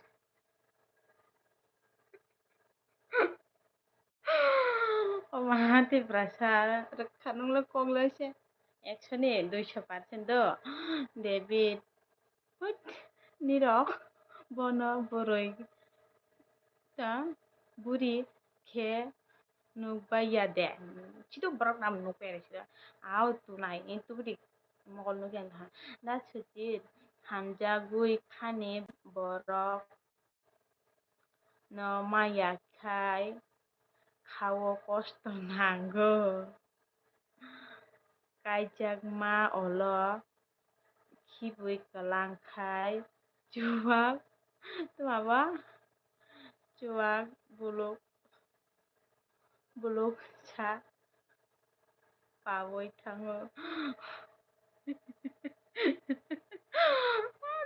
O maha Tiprasa rwkha nunglo koklai se. Ekso ni duiso percent do. David. Hut, nirok bono bwrwi ta buri khe nukbai ya de. Chidok borok nang nukbai ya de sida. Au tunai, eh, tubudi mokol nukya wngkha. Da Sujit, hamjagwi khani borok no maya khai khao kosto nango. Kaijakma ulo khibwi kwlang khai chuwak, tma ba? Chuwak buluk, buluk sa pawi thango.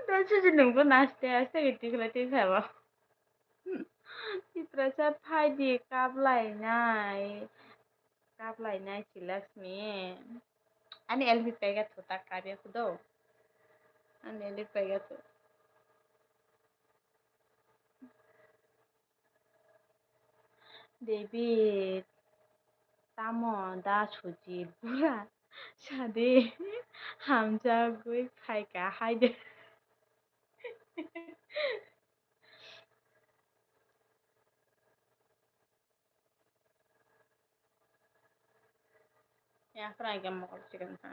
Da chuji nungbo naste aste giti khlai twi sabo. Tiprasa phaidi kaplainai. Kaplainai si Laxmi. Ani L P pega thu ta kabya kudo. Ani L P pega thu. David, tamo da Sujit bura sadi hamjagwi phaikha haide. Yakra ke mokol chicken ha.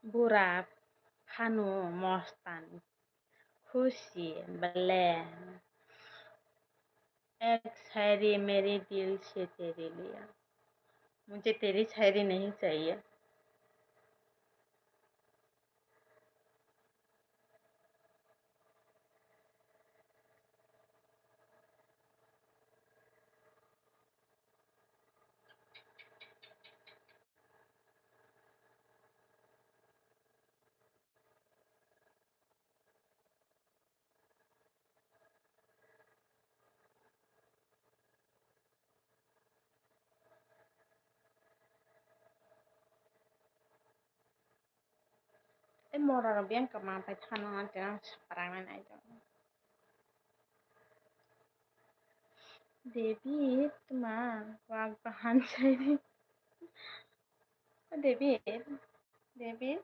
Bura phano mostan khushi bale ek shayari mere dil se tere liya, mujhe teri shayari nahi chahiye. Tei mora rok biyang kwma pai thana ang tei ang saprang nai nai tong. David tma wak bahan sai di. O David, David,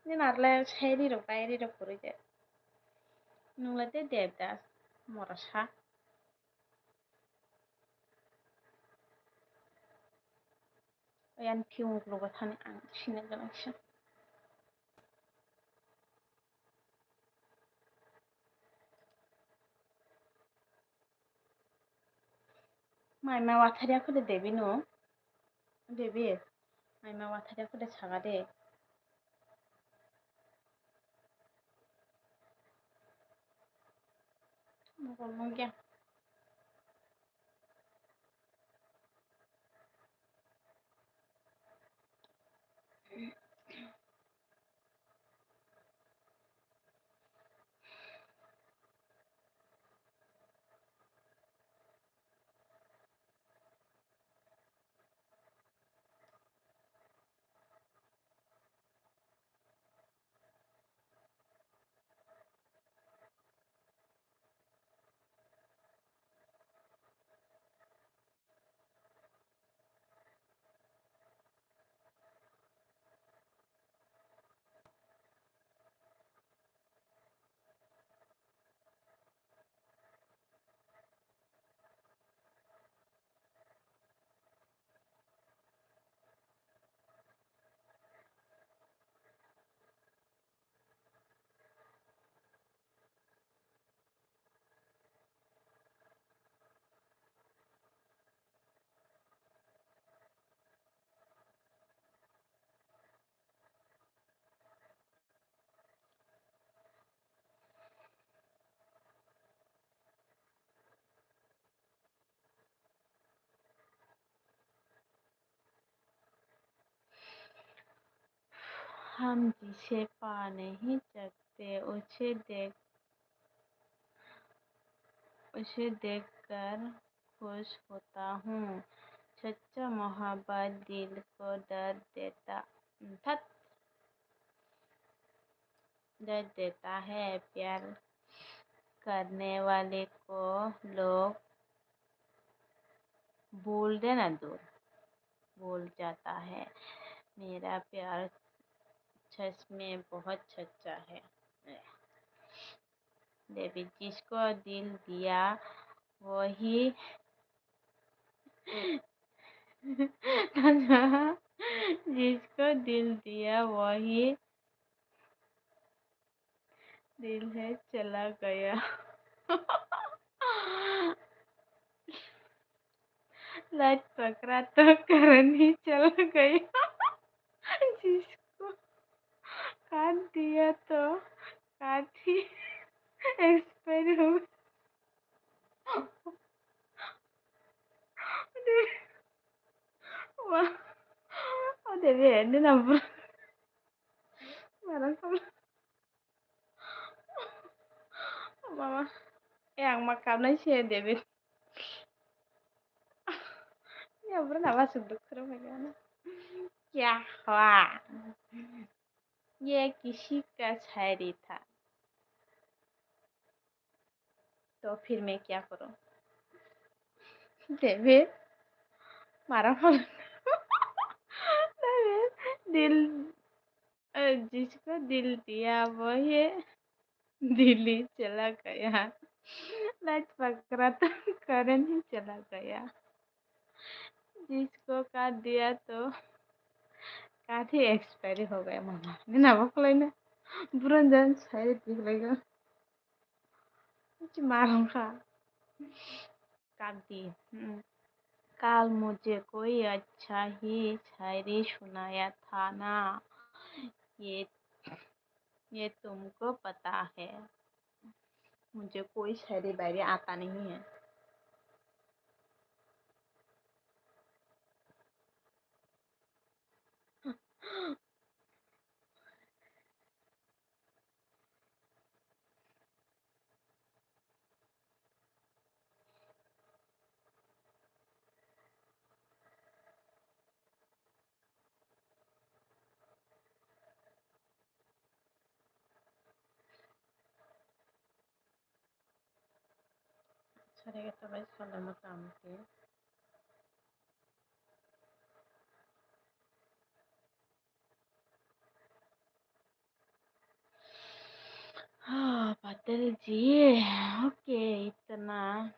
nini narwkle sai ri rok bai ri rok kwrwi de. Nwng le tei Devdas mora sa. Ayang phiyung uklogo thani ang sina gwnang se. Mai ma watharya kho de Devi no. Devi, mai ma watharya kho de saga de. Mokol mokya. हम जिसे पा नहीं सकते, उसे देख, उसे देखकर खुश होता हूँ। सच्चा मोहब्बत दिल को दर्द देता, थत। दर्द देता है। प्यार करने वाले को लोग भूल देना दूर, भूल जाता है। मेरा प्यार सच में बहुत सच्चा है। देवी जिसको दिल दिया वही जिसको दिल दिया वही दिल है चला गया। लाइट पकड़ा तो करंट ही चला गया। जिसको काट दिया तो काट ही एक्सपायर हो। Wah, oh, Devi, ini number. Marah sama. Mama. Eh, ang makan aja ya, Devi. Ya, pernah masuk dokter apa gimana? Ya, wah. ये किसी का शायरी था। तो फिर मैं क्या करूँ? देवी, मारा फल। देवी, दिल, अ, जिसको दिल दिया वो ये दिल्ली चला गया। राज पकड़ा तो करन ही चला गया। जिसको काट दिया तो काट ही एक्सपायरी हो गया मामा। Nina bo khwlai na. Buron jan sai dik laigo. Chi marang kha. काट दी। हम्म। कल मुझे कोई अच्छा ही शायरी सुनाया था ना। ये, ये तुमको पता है। मुझे कोई शायरी वायरी आता नहीं है। Sare khe to bai sole motamoti. हाँ, पटेल जी, ओके, इतना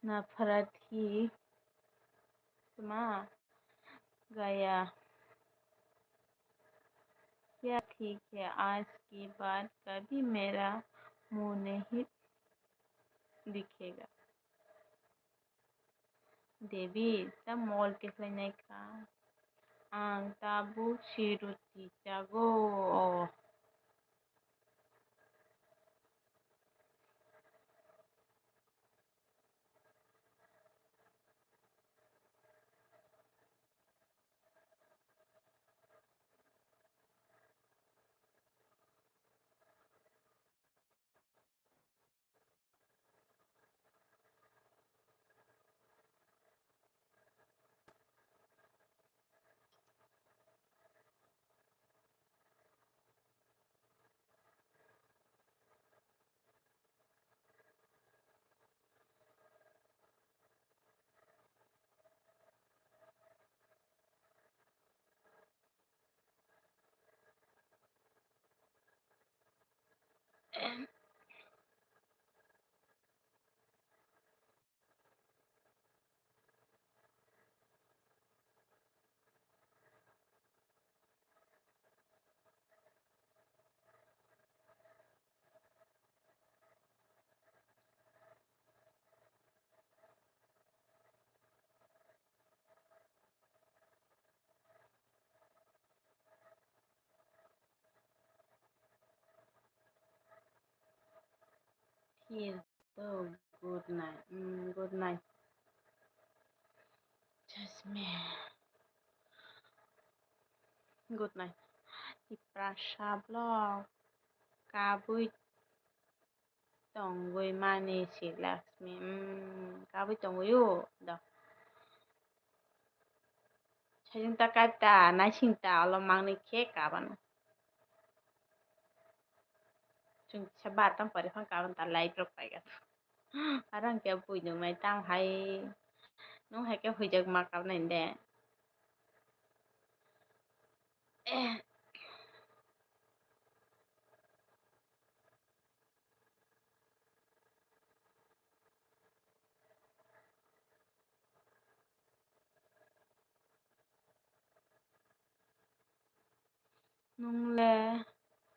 नफरत ही समा गया। क्या ठीक है, आज के बाद कभी मेरा मुंह नहीं दिखेगा। Devi, ta mol tikhlai nai kha. Ang tabuk si roti chago. Here, so good night. Mm, good night. Just me. Good night. Tiprasa vlog. Kabui tongwi mani si Lakshmi. Mm, kabui tongwi o do. Sajing ta kaita naising ta olo mangni khe kabano. Chwng kisa bar tang pari phang kabon ta light rok paikha. Aro hwnkhe bui nungnai tamo hai nung hai khe huijak ma kabnai de. Nung le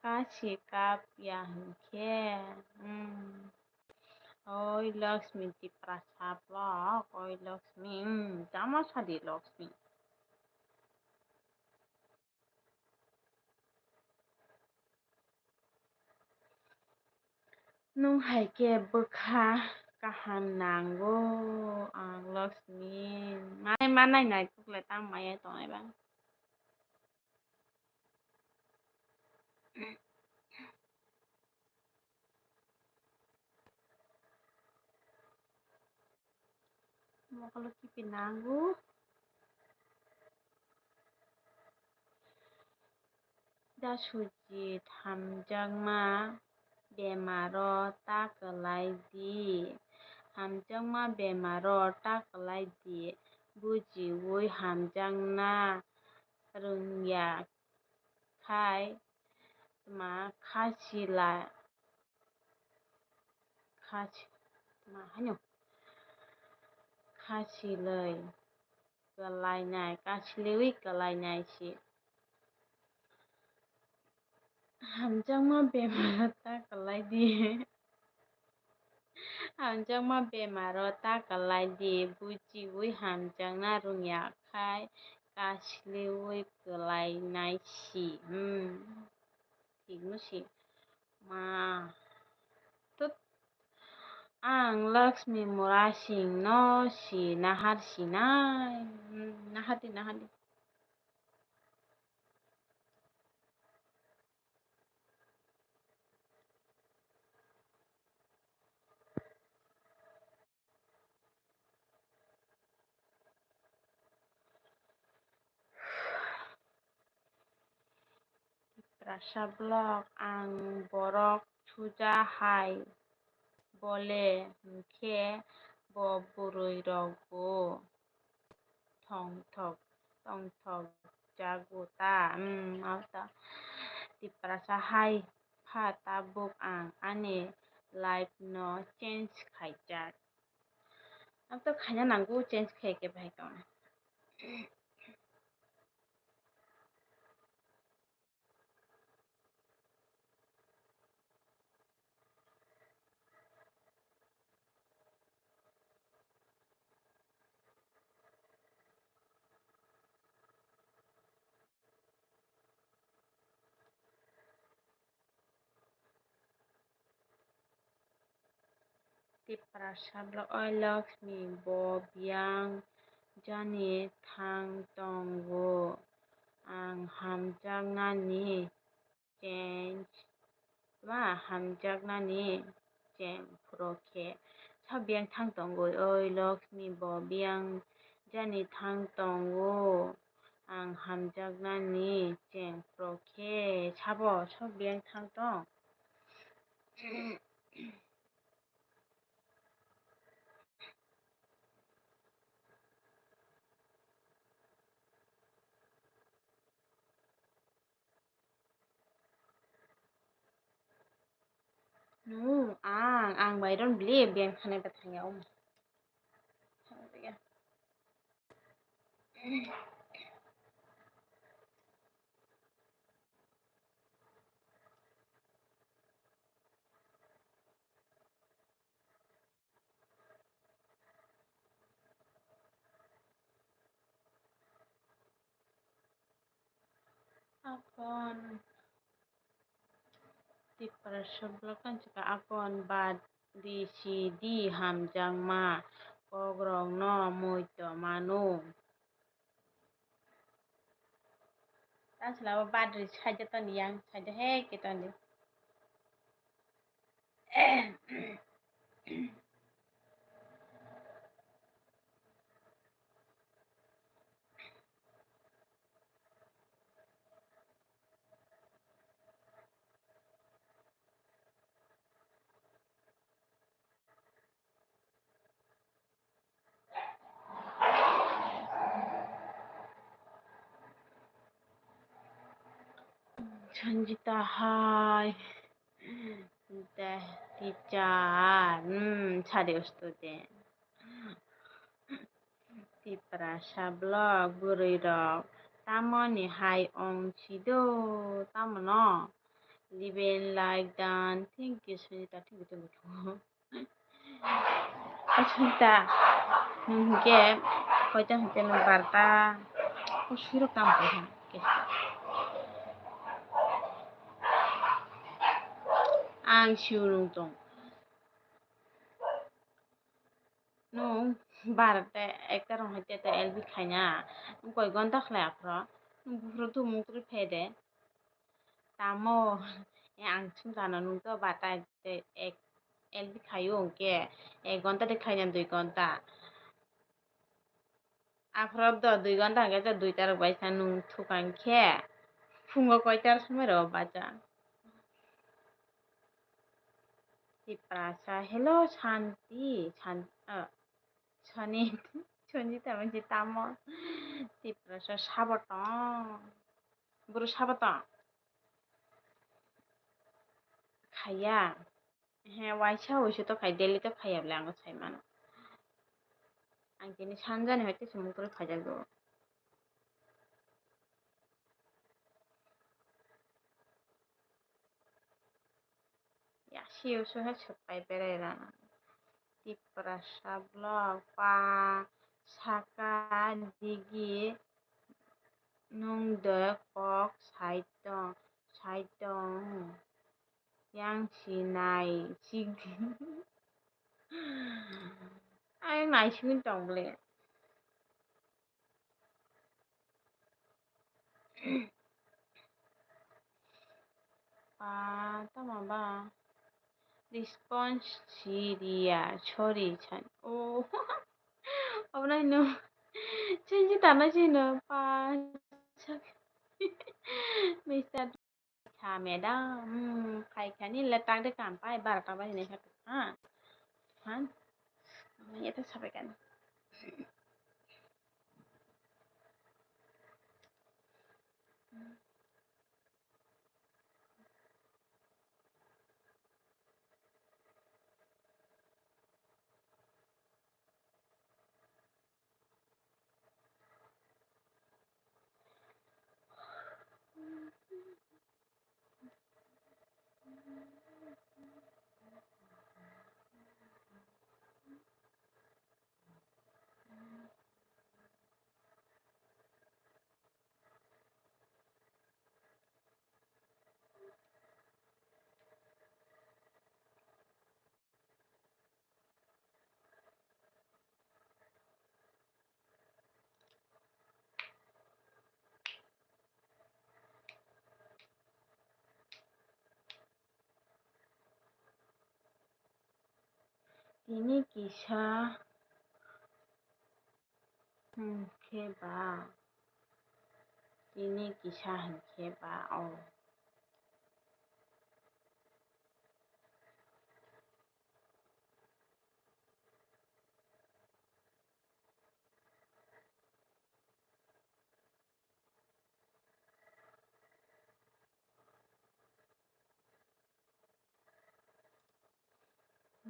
kasi kap ya hinkhe, hmm. Oi Lakshmi Tiprasa vlog, oi Lakshmi, hmm, tamo sadi Lakshmi. Nung hai khe bwkha kaham nango ang Lakshmi. Manai manai naituk le tamo maya tongnai ba. Mokolo kipi nango. Da suji thamjakma bemaro ta kwlai di. Hamjakma bemaro ta kwlai di. Bujiwi hamjakna rwngya khai tma kha sila, kha si-, tma haino kha silwi kwlainai, kha siliwi kwlainai si. Hamjakma bemaro ta kwlai di. Hamjakma bemaro ta kwlai di, bujiwi hamjakna rwngya khai kha siliwi kwlainai si. Hmm. Thikno si. Ma. Tut. Ang Lakshmi Murasing no si nahar sinai. Hmm, nahar di, nahar di. Tiprasa vlog, ang borok suja hai bole, hwnkhe bo bwrwi rok bo thongthok, thongthok jago ta. Hmm, abo ta Tiprasa hai pha tabuk ang ani life no change khaijak. Abo to khaina nango, change khai khe bahai tong. Tiprasa vlog, oi Lakshmi, bo biyang jani thang tongo, ang hamjaknani cheng, ma hamjaknani cheng phuru khe. Sa biyang thang tongwi, oi Lakshmi, bo biyang jani thang tongo, ang hamjaknani cheng phuru khe. Sabo, sa biyang thang tong. Nung ang, ang bai ron beli beng thani bethang ya um. Akon Tiprasa vlog kan chika akon bad di si di hamjakma kokrok no mui to manu. Tang sila bo badri saida toni yang saida he ke toni. Sanjita hai. Teh, teacher. Hmm, sadi student. Tiprasa vlog, bwrwi rok tamoni hai ong sido, tamo no? Liben like dan, thank you, Sanjita, thank you, thank you, thank you. O Sanjita, nwng hwnkhe koita hwnkhe nwng barta, o swirok tamo kaiha hwnkhe. Ang sio nwng tong. Nwng barta ekta rong hai tete L B khaina, nwng koi gonta khlai aphro, nwng buphuru tumung twi phaide. Tamo, e ang chwng tano nwng to bata ek, ek L B khaio hwnkhe, ek gonta de khaina dui gonta. Aphro do dui gonta hwnkhe to dui tarok bai sa nwng thukang khe, phungo koi tar somoi rw bacha. Tiprasa, hello, Santi, San-, ah, Soni, Sonjita, Sonjita mo. Tiprasa, sabo tong. Buru sabo tong. Khaya. He, waisa, waisa to khai, daily to khaya bole, ang sai mano. Ang tini sanjani hoite sumung tuli khajak do. Ya, siyo sohe sopai berai rana. Tiprasa vlog pa saka digi nung de kok sai tong, sai tong. Yang si nai sik di. Ayang nai simi tong bole. Pa, tama ba? Response si riya, sorry, chan. Oh. Abonai no. Change tana sino, pa. Mister Kha, madam, hmm, khai khani le tak de kam pai, barota bai hinai kha, ha? Han? Ama ya ta sabai kan. Tini kisa hinkhe ba, tini kisa hinkhe ba, o.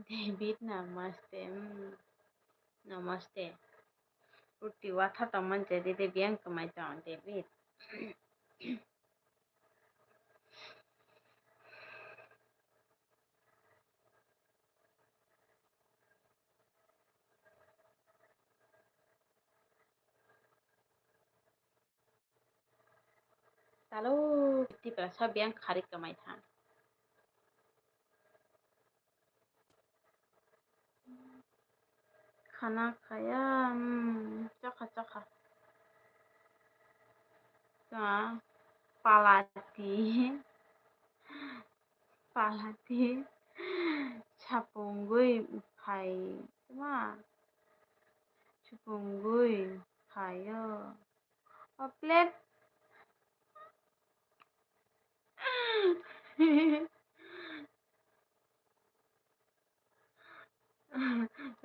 David, namaste. Hmm. Namaste. Ruti watha tongmani je, dede biyang kwmai tong, David. Talo, Tiprasa biyang khari kwmai tha. Khana khaya, hmm, chakha, chakha. Twa, palati. Palati. Sapungwi phai. Twa. Sapungwi phaio. O plate.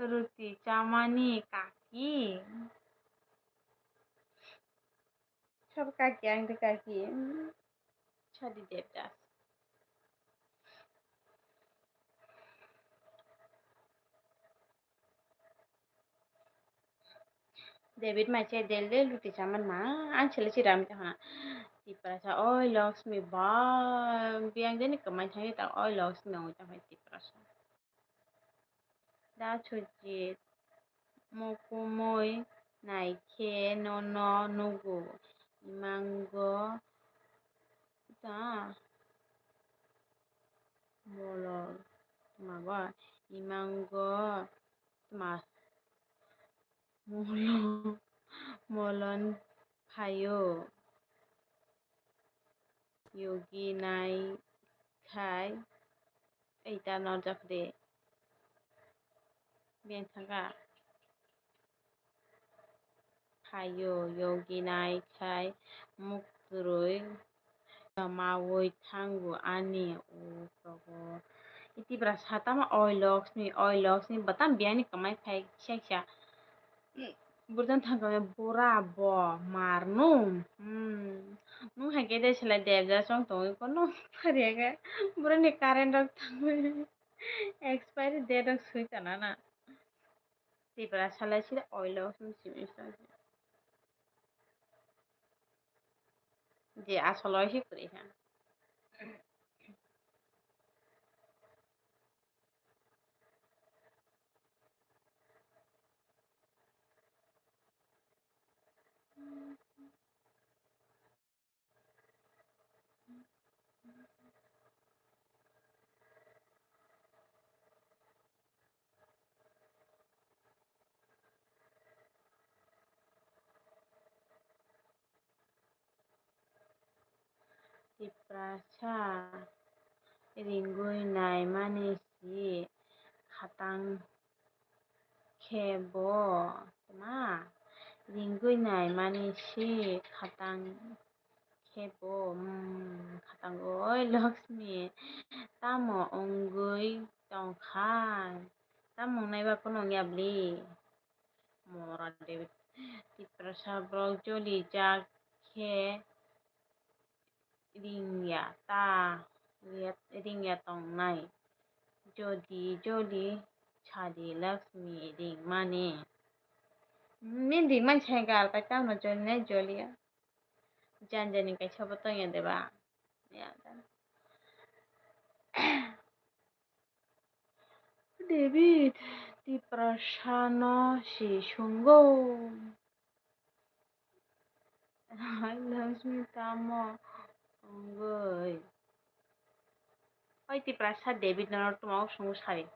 Ruti chamani kaki. Sabo kaki, ang de kaki. Sadi Devdas. David mai se del del ruti chaman ma, ang sele si ram ta ha. Tiprasa, oi Laxmi ba, biyang jani kwmai thangwi ta, oi Laxmi oi ta hai Tiprasa. Da Sujit, mokumui naikhe nono nugo, imango ta molol, tma ba, imango tma molon, molon phaio. Yogi nai khai, ei ta norjak de. Beng thangka. Phaio, yogi nai khai, muk twrwi, maui thango ani o togo. Tiprasa tamo oi Laxmi, oi Laxmi, bwtam biyani kwmai phai kisa kisa. Burjan thangkhe bura bo mar nung. Hmm. Nung hai khe de selai debja chong tongwi kono phariya khe. Burani current rok thangwi expiry date rok swi kana na. Tiprasa lai sida oi Laxmi simi sa. Je asolo hi kwrwi kha. Tiprasa ringwi naimani si khatang khe bo tma ringwi naimani si khatang khe bo, hmm, khatang oi Laxmi tamo wngwi tongkha? Tamo wngnai ba kheno wngya bli? Mora David. Tiprasa borok joli jak khe ringya ta, ringya tongnai. Jodi joli sadi Laxmi ringmani. Nini ringmani sai gal kai tamo joli nai joliya. Janjani kaisa bo tongya de ba? Ya ta. David Tiprasano si sungo. Laxmi tamo wngwi. Oi Tiprasa David nono tuma o sungo sari.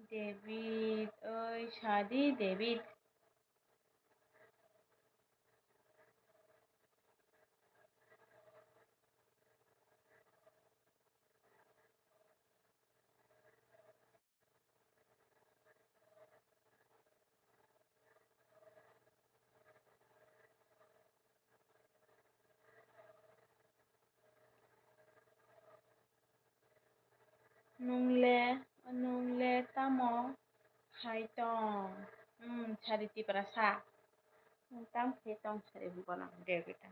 David, oi sadi David. Nungle, nungle tamo khai tong? Hmm, sari Tiprasa. Nwng tam khai tong sari bono de beta.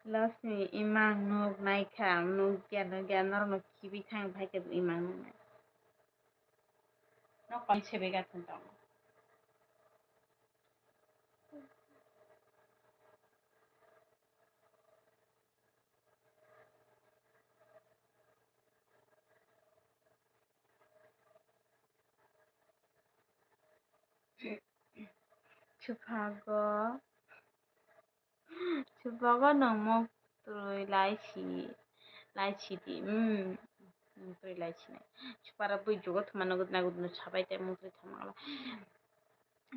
Laxmi imang nuk naikha, nukya, nukya, norokno khibi thang phaikhe imang nuknai. Nok kong sebe gathun tong. Chuphago, chuphago nwng muk twi lai si, lai si di, hmm, muk twi lai sinai. Chupara bui jugo thuma nugwi nagwi sabai tei muk twi thangma.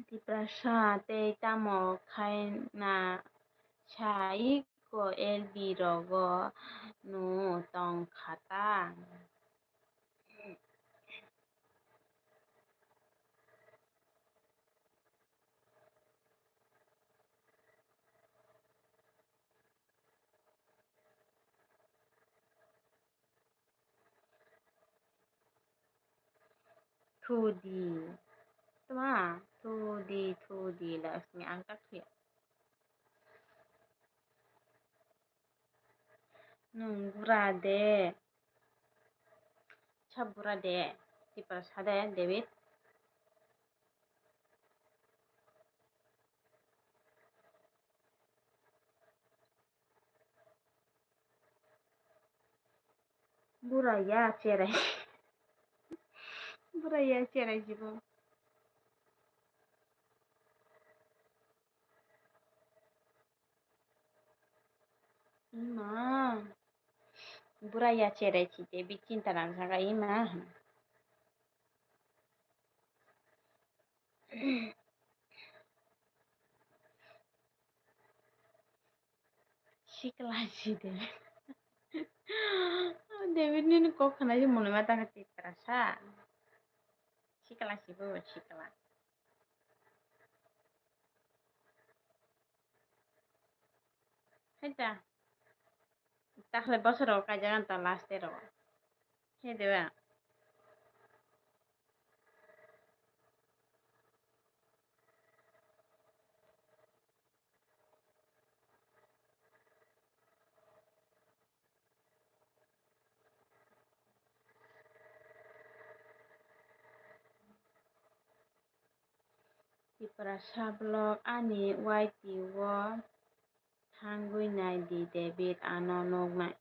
Tiprasa tei tamo khai na sai ko L B rogo no tong kha ta. Thudi. Tma, thudi, thudi, Laxmi, ang tak ya. Nwng bura de. Sa bura de. Tiprasa de, David. Bura ya cherai. Bura ya cherai jibo. Ima. Bura ya cherai chite bi chinta nang saka ima. Sikla si de. David nini kok khna si mwnwi ma tangkha Tiprasa. Sikla si bo sikla. Hai ta. Takhwlai bosor rogo kaijak ang ta last day rogo. Hai de ba? Tiprasa vlog ani Y T o thangwi nai di, David ano nuknai.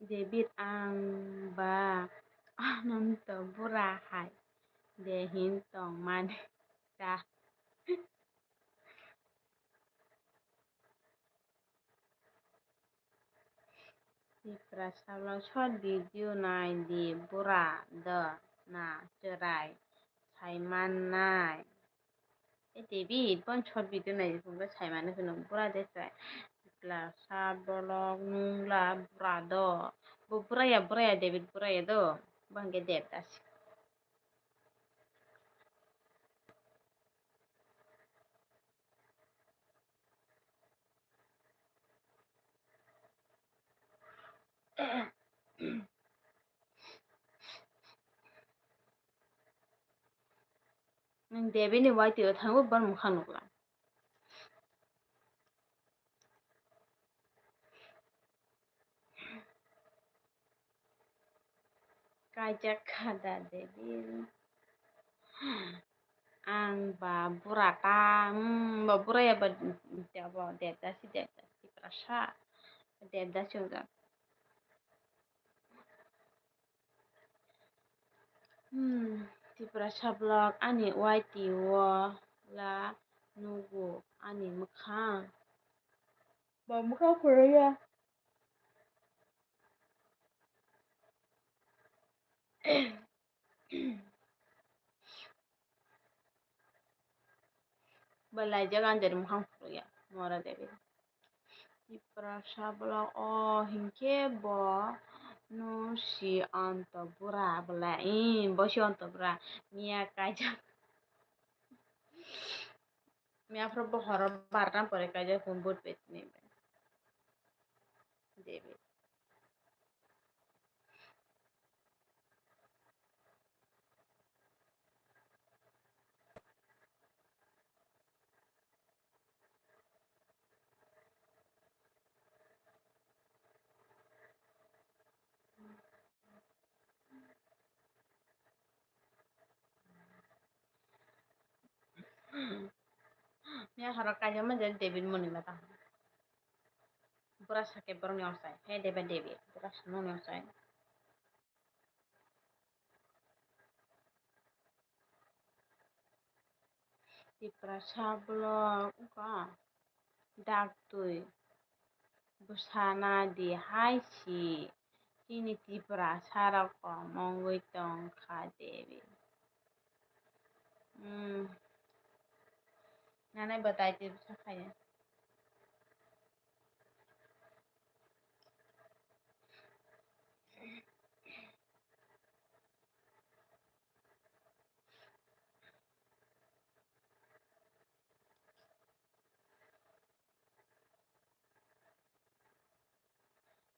David, ang ba ananto bura hai de hin tong mani da. Tiprasa vlog short video nai di, bura do na chwrai sai mannai. E David, bon short video nai di phunukhe sai mani phunuk bura de chwrai. Tiprasa vlog nungla bura do. Bo bura ya, bura ya David, bura ya do. Bo hwnkhe Devdas. Nwng Devi ni Y T o thango, bor mwkhang nukla. Kaijak kha da Devi. Ang ba bura ta, hmm, ba bura ya ba, ya ba Devdasi, Devdasi Tiprasa. Devdasi wngkha. Hmm, Tiprasa vlog ani Y T o la nugo ani mwkhang. Ba mwkhang phuru ya. Belai jaga anjari mwkhang phuru ya, Mora Devi. Tiprasa vlog o hinkhe bo no si onto bura belai, ee, bo si onto bura. Miya kaijak. Miya phuru bo horo barna pore kaijak phone board pet ni. Devi. Miya horo kaijak manja David moni mata. Bura sake borok ni osai. He deba David. Bura sano ni osai. Tiprasa vlog wngkha. Daktwi bwsa na di hai si, chini Tiprasa rok kom wngwi tong kha Devi. Hmm. Nanai bo daitwi bwsa khaio.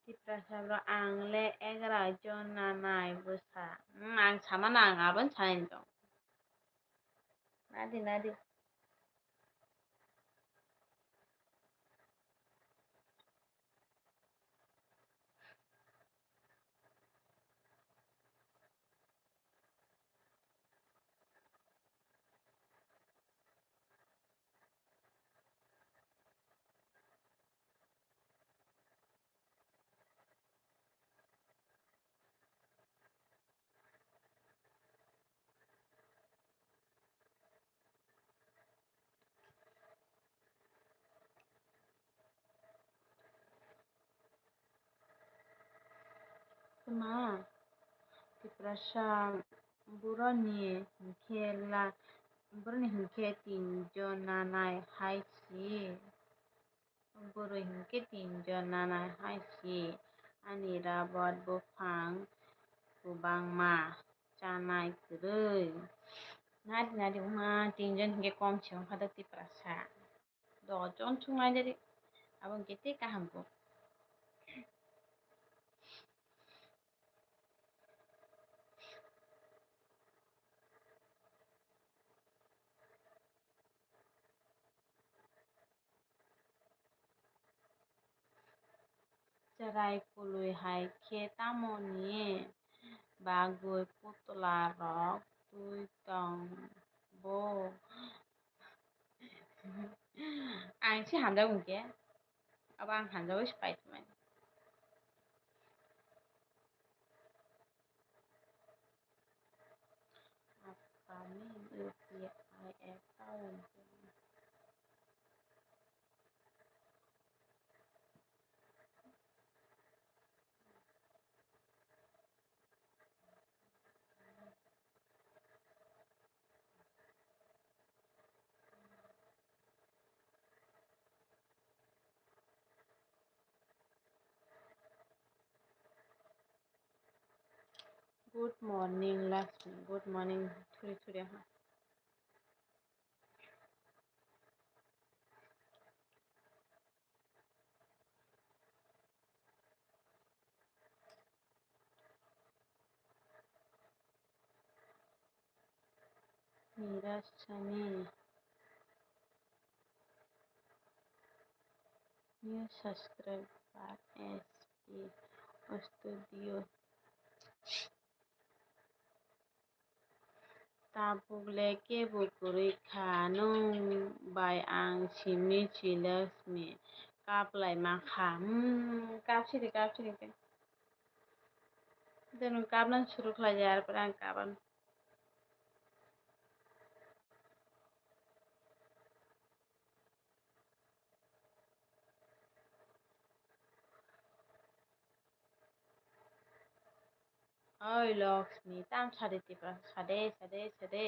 Tiprasa bro, ang le egaroh jon nanai bwsa. Hmm, ang sama nang, aboni sanai tong. Nadi, nadi. Tma, Tiprasa boroni hinkhe la, boroni hinkhe tin jon nanai hai si. Bwrwi hinkhe tinjon nanai hai si, ani rabot buphang kwbangma chanai kwrwi. Nadi nadi wngma tinjon hinkhe kom se wngkha do Tiprasa. Dojon chungnai de ri, abo hwnkhe tei kaham kok. Chwrai kwlwi hai khe tamoni bagwi putla rok twi tong bo? Ang se hamjak hwnkhe, abo ang hamjagwi se paithumani. Apani U P I account. Good morning, Lakshmi. Good morning, Thuri Thuri ha. Niraj Sani. New subscriber S P Studio. Tabuk le kebo kwrwi kha, nwng bai ang simi si Lakshmi kap lai ma kha. Hmm, kap sidi, kap sidi khe. Nwng kap nang suru khlai ya, ar pore ang kap ang. Oi Lakshmi, tam sade Tiprasa, sade, sade, sade.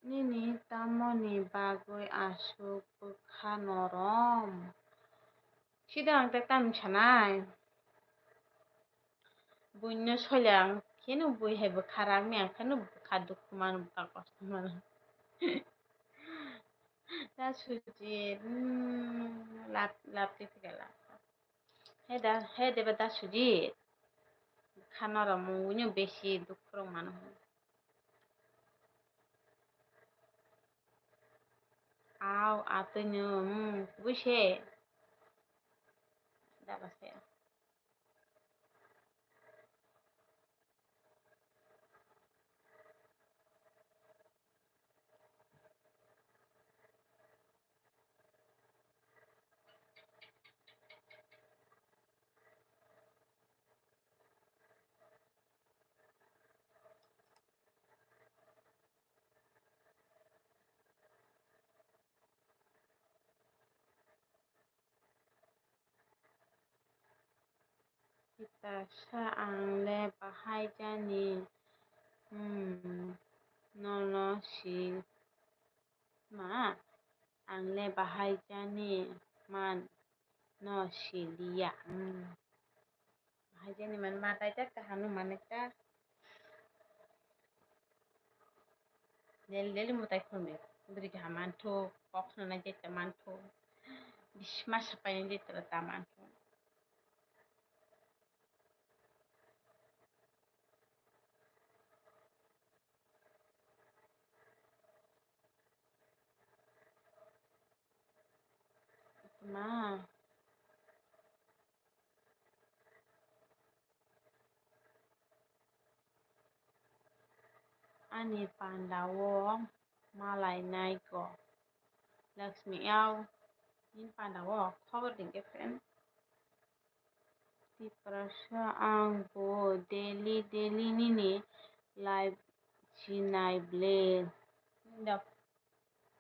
Nini tamoni bagwi aswk bwkha norom? Sida ang tei tamni sanai. Buino soilai ang kheno bui hai bwkha ragni ang kheno bwkha dukhu mano, bwkha kosto mano. Da Sujit, mm, lap, lap twi thika lap. He da, he deba da Sujit. Khana rok mungwino besi dukhu rok mano. Au, atwino, mm, kubui se. Daba se. Kitasa ang le bahai jani, hmm, nono si ma, ang le bahai jani man no si liya, hmm. Bahai jani man ma tai ta kaham no manwi ta. Daily, daily mwtai khulumdi. Bwrwi kaha manthu, kok khna nai jeta manthu. Bisma sapai nai jeta ta manthu. Ma. Ani panda o malai nai ko. Lakshmi, yao, nini panda o khobor din khe friend. Tiprasa, ang bo daily, daily nini live sinai ble. Da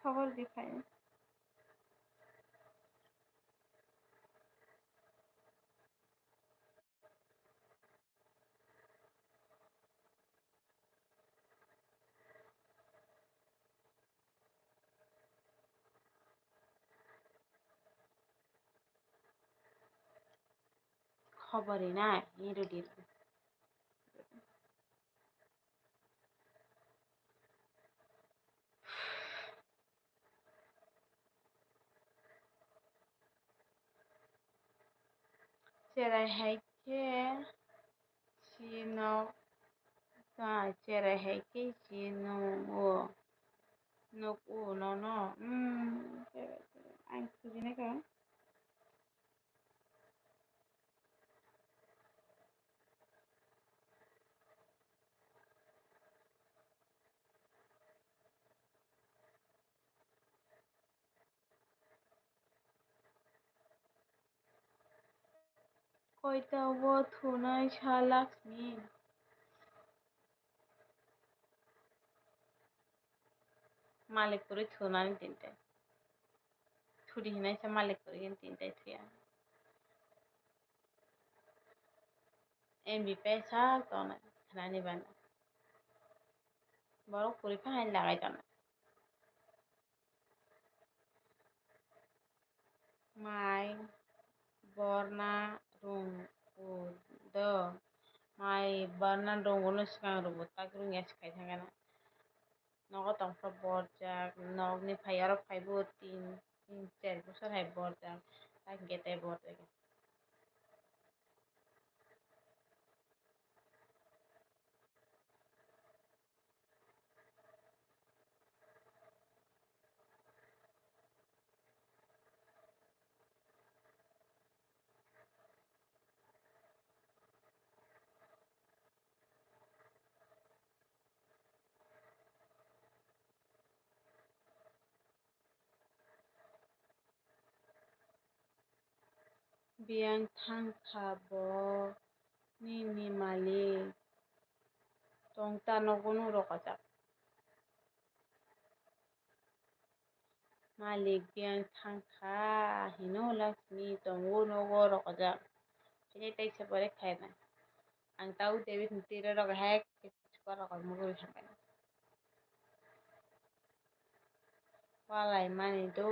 khobor di khai. Obo rinai, ni rudi. Cherai hai khe si nok, ah, cherai hai khe si nuk o, nuk o nono. Hmm, cherai, cherai. Ang khujinai kha. Koita o thunai sa Laxmi? Malik kwrwi thunani tintai. Thudi hinai sa malik kwrwi hini tintai thuya. M B P sak tongnai khnani bana. Borok kwrwi phai lagai tongnai. Mai borna rung o do. Mai borna rung o no swkang rwgo tak rung ya swkai thangkhe na. Nogo tongphuru borjak, nogni phai oro phaibo tin, tin char bosor hai borjak, tak hwnkhe tei borjak. Biyang thang kha bo nini malik, tong ta nogo no rwkajak. Malik biyang thang kha hino Laxmi tongo nogo rwkajak. Hini teisa pore khaina. Ang tau David ni tiro rok hai. Borok rok mugwi thangkhe walai mani do.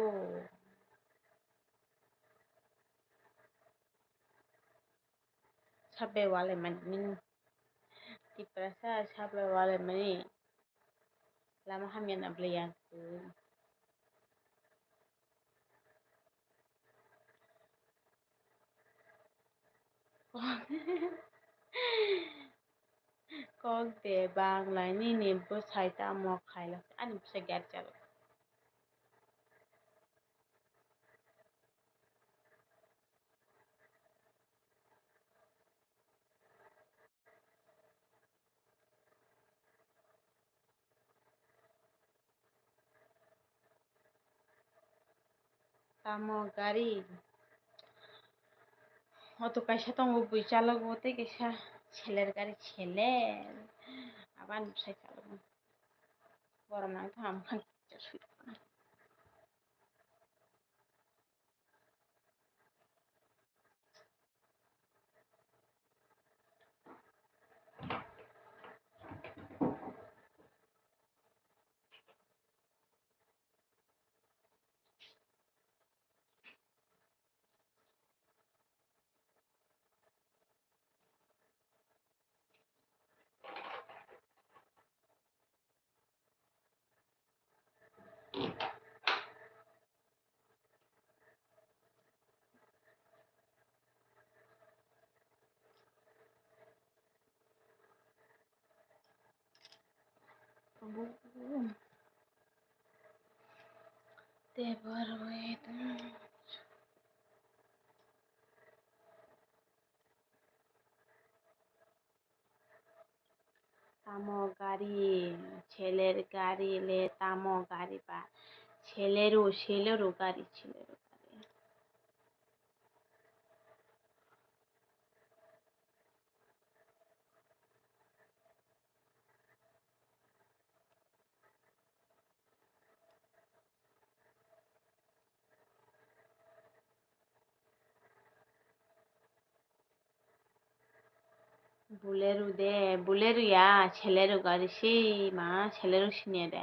Sabai walai mani mini. Tiprasa sabai walai mani. Lama hamya na bwlai yang. Kok de banglai nini bwsai tamo khailak ani bwsai gari chalok. Tamo gari? Auto kaisa tongo, bui chalogo, tei kaisa seler gari, seler. Abani bwsai chalogo. Borom nang tamo. Tamo gari, seler gari le tamo gari ba? Seleru, seleru gari, seleru gari. Bolero de, Bolero ya, Celeru gari se ma, Celeru siniya de.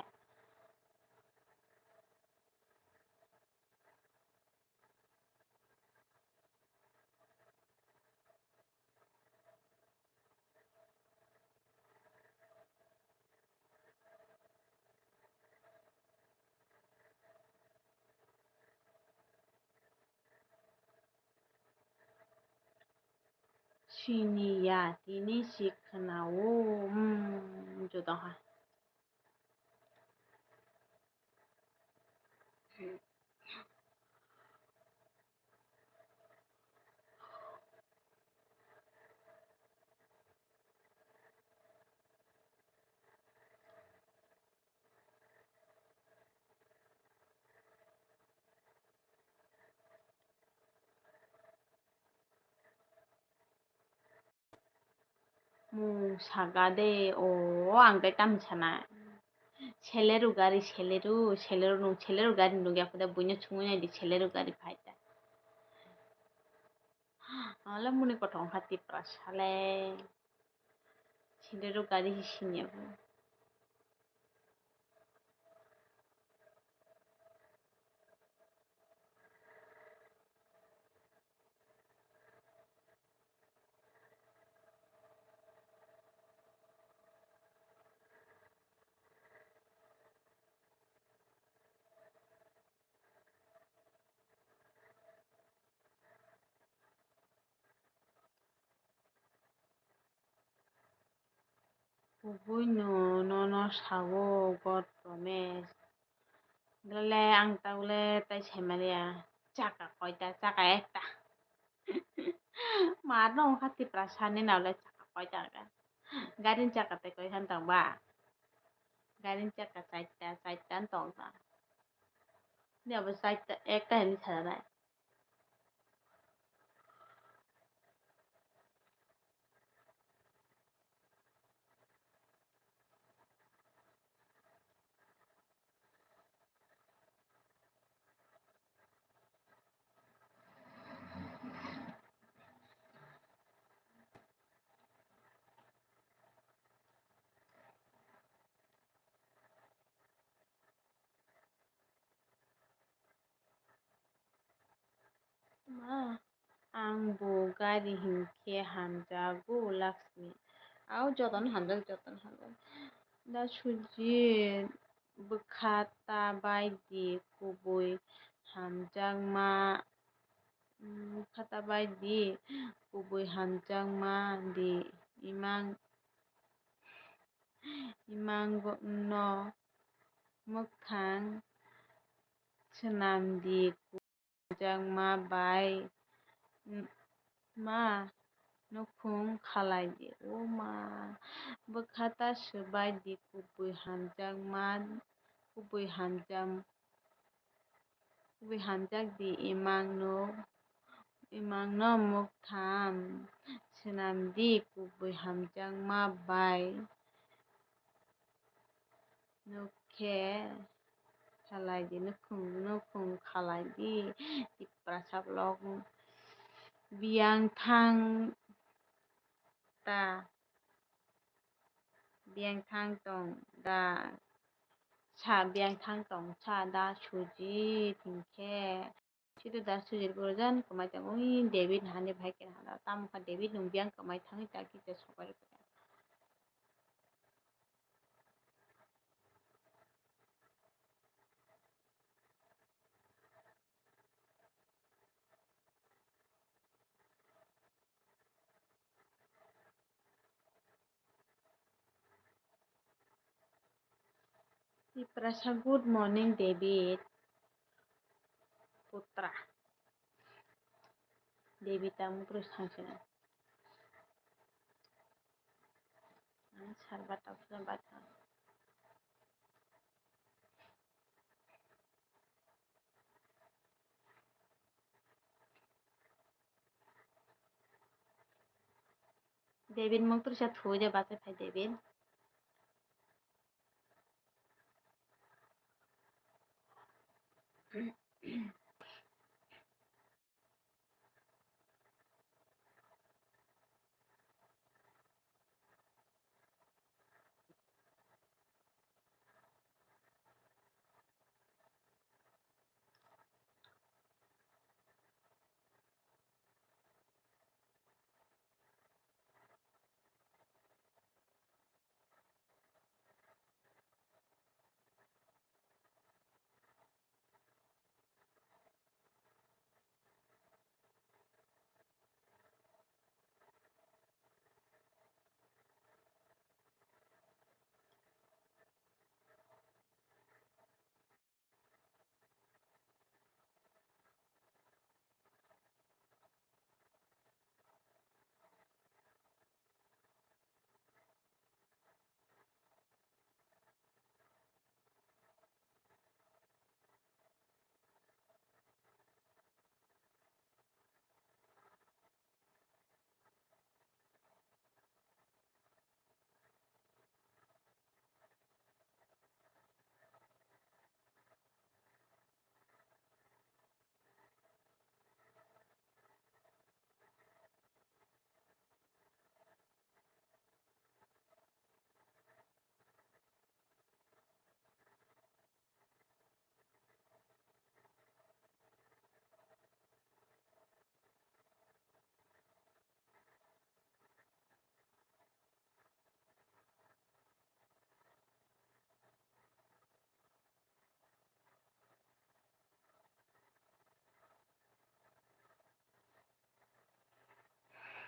Sini ya, tini si khwnao, hmm, joto ha. Mung saga de, o, ang tei tamo sana. Celeru gari, Celeru, Celeru nung, Celeru gari nung ya kode buino chungwi nai di, Celeru gari phai ta. Ang le muni kothok wngkha Tiprasa le. Celeru gari hi sini ya bo. Kubui no nono sao God Romesh. Dole ang ta ule tai sai maliya. Chaka koita, chaka ekta. Ma no wngkha Tiprasa ni na ule chaka koita ka. Gari ni chaka tei koita tong ba. Gari ni chaka chaita, chaita tong ta. Ni abo chaita, ekta hinwi sajanai. Ma, ang bo gari hinkhe hamjago, Laxmi. Au, jotono hamjak, jotono hamjak. Da Sujit, bwkha ta bai di, kubui hamjakma, mm, bwkha ta bai di, kubui hamjakma di, imang, imang no mwkhang swnam di. Hamjakma bai, ma nukhung khalai di. O ma, bwkha ta swbai di, kubui hamjakma, kubui hamjak, kubui hamjak di, imang no, imang no mwkhang swnam di, kubui hamjakma bai. Nokhe khalai di, nukhung, nukhung khalai di, Tiprasa vlog. Biyang thang ta, biyang thang tong da, sa biyang thang tong sa da Sujit hinkhe. Sito da Sujit Gorojan kwmai tongo, ui David hani bahai khe hana, tamo kha David nwng biyang kwmai thangwi ta kisa sobai rwkha. Tiprasa, good morning, David. Putra. David ang putra sangse na. Ang sarba tapsa bata. David mung twi sa thwi de bachai phai David.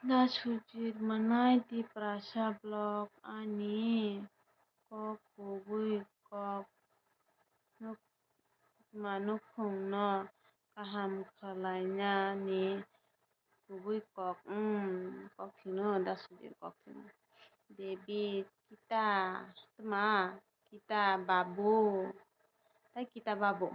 Da Sujit mwnai Tiprasa vlog ani kok kubui kok nuk-, ma nukhungno kaham khlainani kubui kok, mm, kok thwngno, da Sujit kok thwngno. David, kita, tma, kita babu, tai kita babu.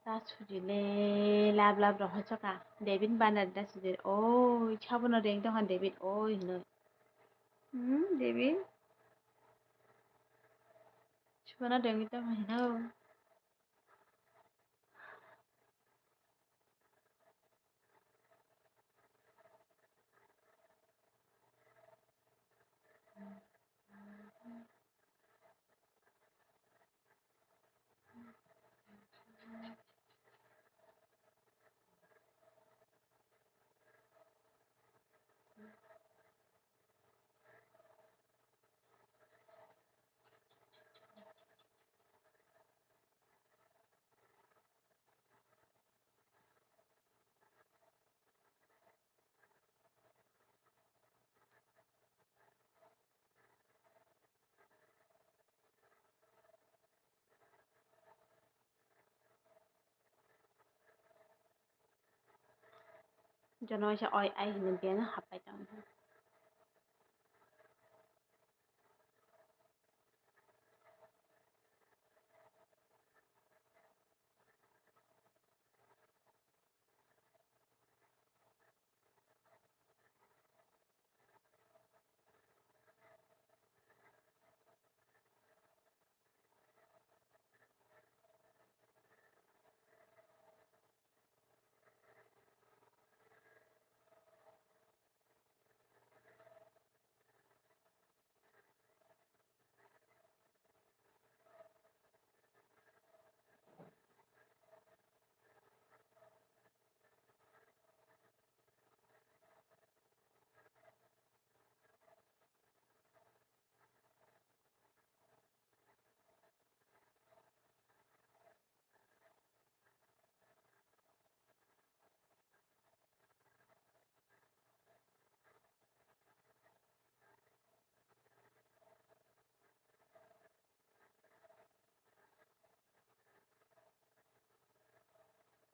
Ta suri le lab lab rok hochokha. David banner da suri. Oi, sabono reng tongkha David. Oi, hinoi. Hmm, David. Sabono reng tongkha hinoi. Jono waisa oi ai hinwi biyano hapai tong.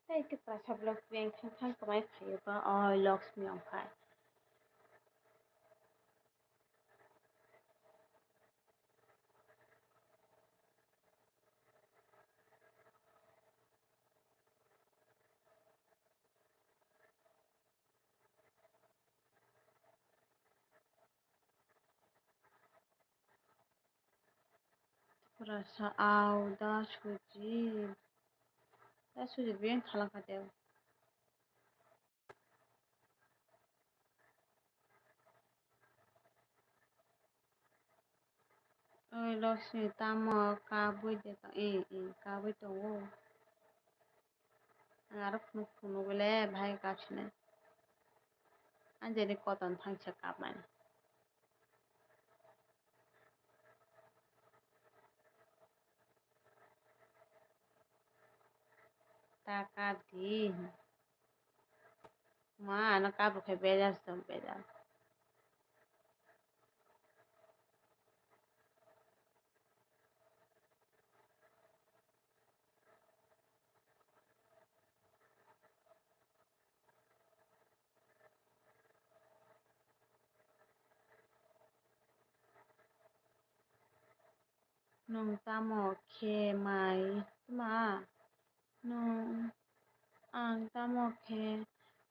Tei Tiprasa vlog prank thang thang kwmai khaio ba, oi Lakshmi ongkhai. Rasa au da Sujit. Da Sujit biyang khalang kha de. Oi Lakshmi, tamo kabui de tong, eh, eh, kabui tongo. Ang aro phunuk phunuk le bhai kapsinai. Anjali koton thangsa kapmani. Ta kap di. Ma, ano kap rwkhe bejal se tong, bejal. Nwng tamo khe mai tma? Nwng, ang tamo khe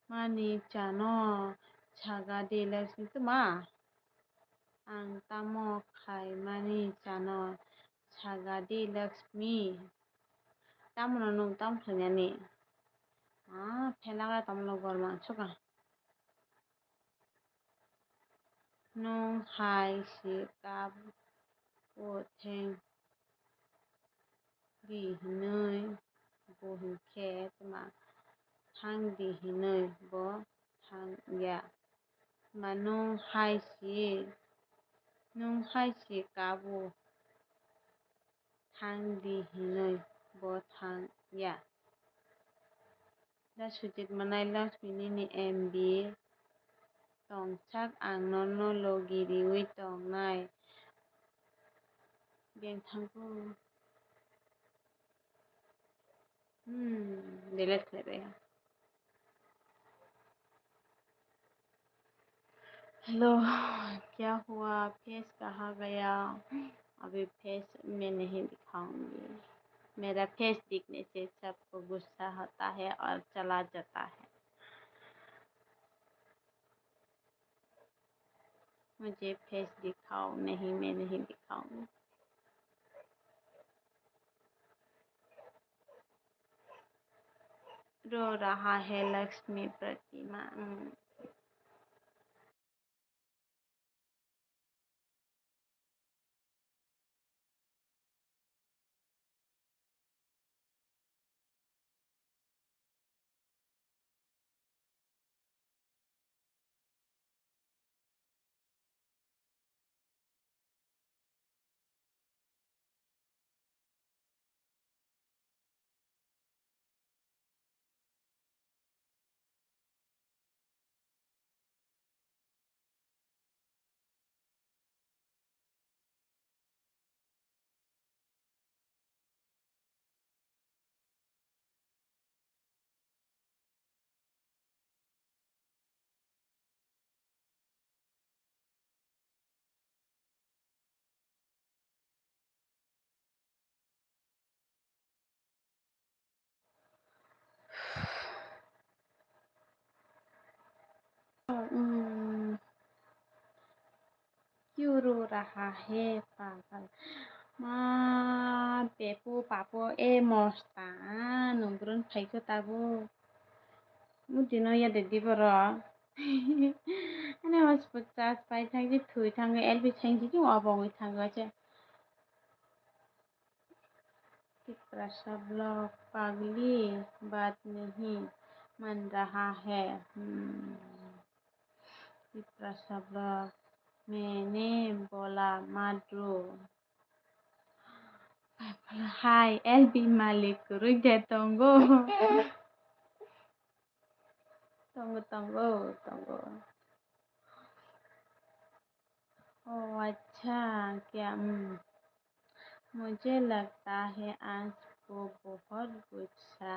mani chano saga di Lakshmi tma? Ang tamo khaimani chano sagadi Lakshmi. Tamono nwng tamo khlainani? Ah, phelaga tamono gorma suka. Nwng hai si kap o theng di hinwi bo hinkhe tma thang di hinwi bo thang ya. Tma nwng hai si, nwng hai si kap o thang di hinwi bo thang ya. Da Sujit mwnai Lakshmi nini M B tongsak ang nono logi riwi tongnai. Beng thangkhu. Hmm, delete khlaibai. Hello, क्या हुआ? फेस कहाँ गया? अभी फेस मैं नहीं दिखाऊंगी। मेरा फेस दिखने से सबको गुस्सा होता है और चला जाता है। मुझे फेस दिखाओ, नहीं, मैं नहीं दिखाऊंगी। रो रहा है लक्ष्मी प्रतिमा। Hmm. Hmm. क्यों रो रहा है पागल? Ma pepo papo e mosta, nwng bwrwng phaikhe tabuk. Mudino yade di borok. Ani hospo chas pai thangji thwi thango, L P thangjidi obo wngwi thango se. Tiprasa vlog, pagli baat nahi man raha hai. Hmm. Tiprasa vlog, maine bola mat ro. Hai, L B malik kwrwi de tongo. Tongo, tongo, tongo. Oh, अच्छा, क्या, हम्म। मुझे लगता है आज वो बहुत गुस्सा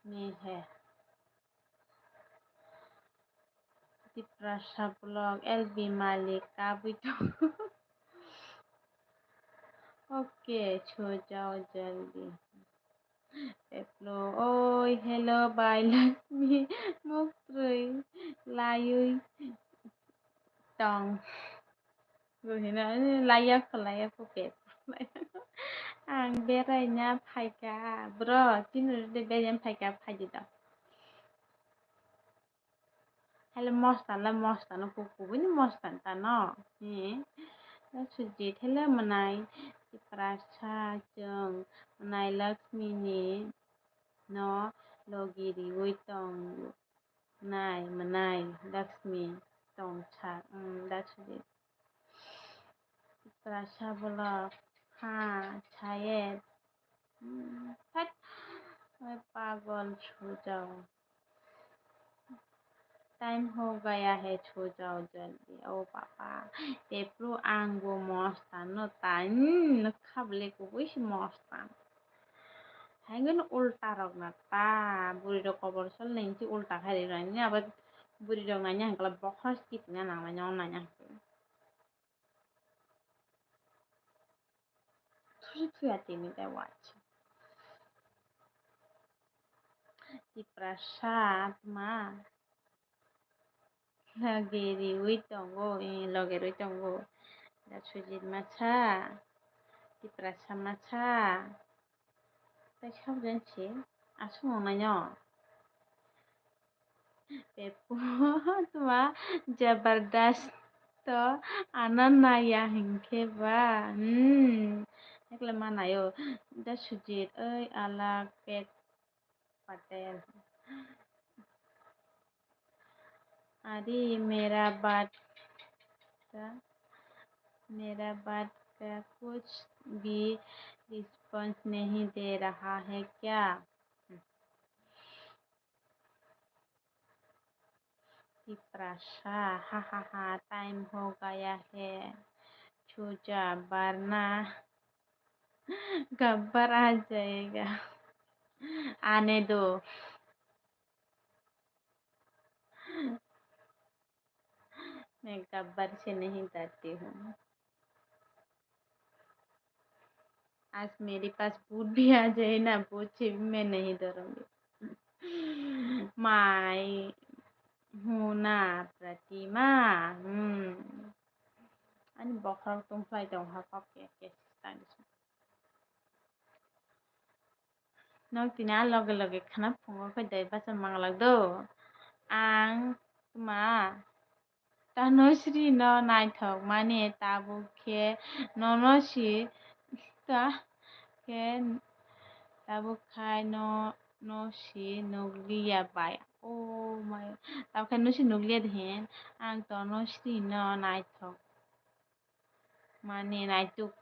में है। Tiprasa vlog, L B malik kabui tongo. Okay, sujao jaldi. Eplo, oi, hello, bai Lakshmi, muk twi laiwi tong. Buhino, laiya kho, laiya kho, pet. Ang beraina phaikha, bro, chini rwdi beraina phaikha, phaidi da. Hele mosta le mosta no, ku kubui ni mosta ta no. He. Sujit hele mwnai, Tiprasa chwng mwnai Lakshmi ni no logi riwi tong nai, mwnai Lakshmi tong sa, um, da Sujit. Tiprasa vlog, ha, chayet. Hmm, thak. Oi pagol sujao. Time ho gaya hai, sujao jaldi. O papa. Tepru ang bo mosta no ta. Hmm, no khabli kubui si mosta. Hai gano ulta rok na ta. Buri rok kobor sol nai si ulta khai ri rani. Abo buri rok nai hang kala bokhos kit na nang nai nong nai. Thusi thuya tini tei wachi. Tiprasa tma. Loge riwi tongo, eh, loge riwi tongo. Da Sujit masa. Tiprasa masa. Tai sabjani se aswk nangnaino. Pepu tuma jabardast to ano naya hinkhe ba. Hmm. Ekle manayo. Da Sujit, oi alak pet patel. अरे मेरा बात का मेरा बात का कुछ भी रिस्पॉन्स नहीं दे रहा है क्या? Tiprasa, ha ha ha, time ho gaya hai, chuja barna, gabbar aa jayega, aane do. मैं गब्बर से नहीं डरती हूँ। आज मेरे पास भूत भी आ जाए ना, भूत से भी मैं नहीं डरूंगी। Mai huna Pratima. Hmm. Ani bokhorok tongphlai tong ha kok ke ke. Nok tini a loge loge khna phungo khe dai bacha manglak do. Ang tma Tanusri no naithok mani tabuk khe nono si ta khe tabuk khai no no si nukliya bai. Oh my, tabuk khai no si nukliya de hin. Ang Tanusri no naithok mani naituk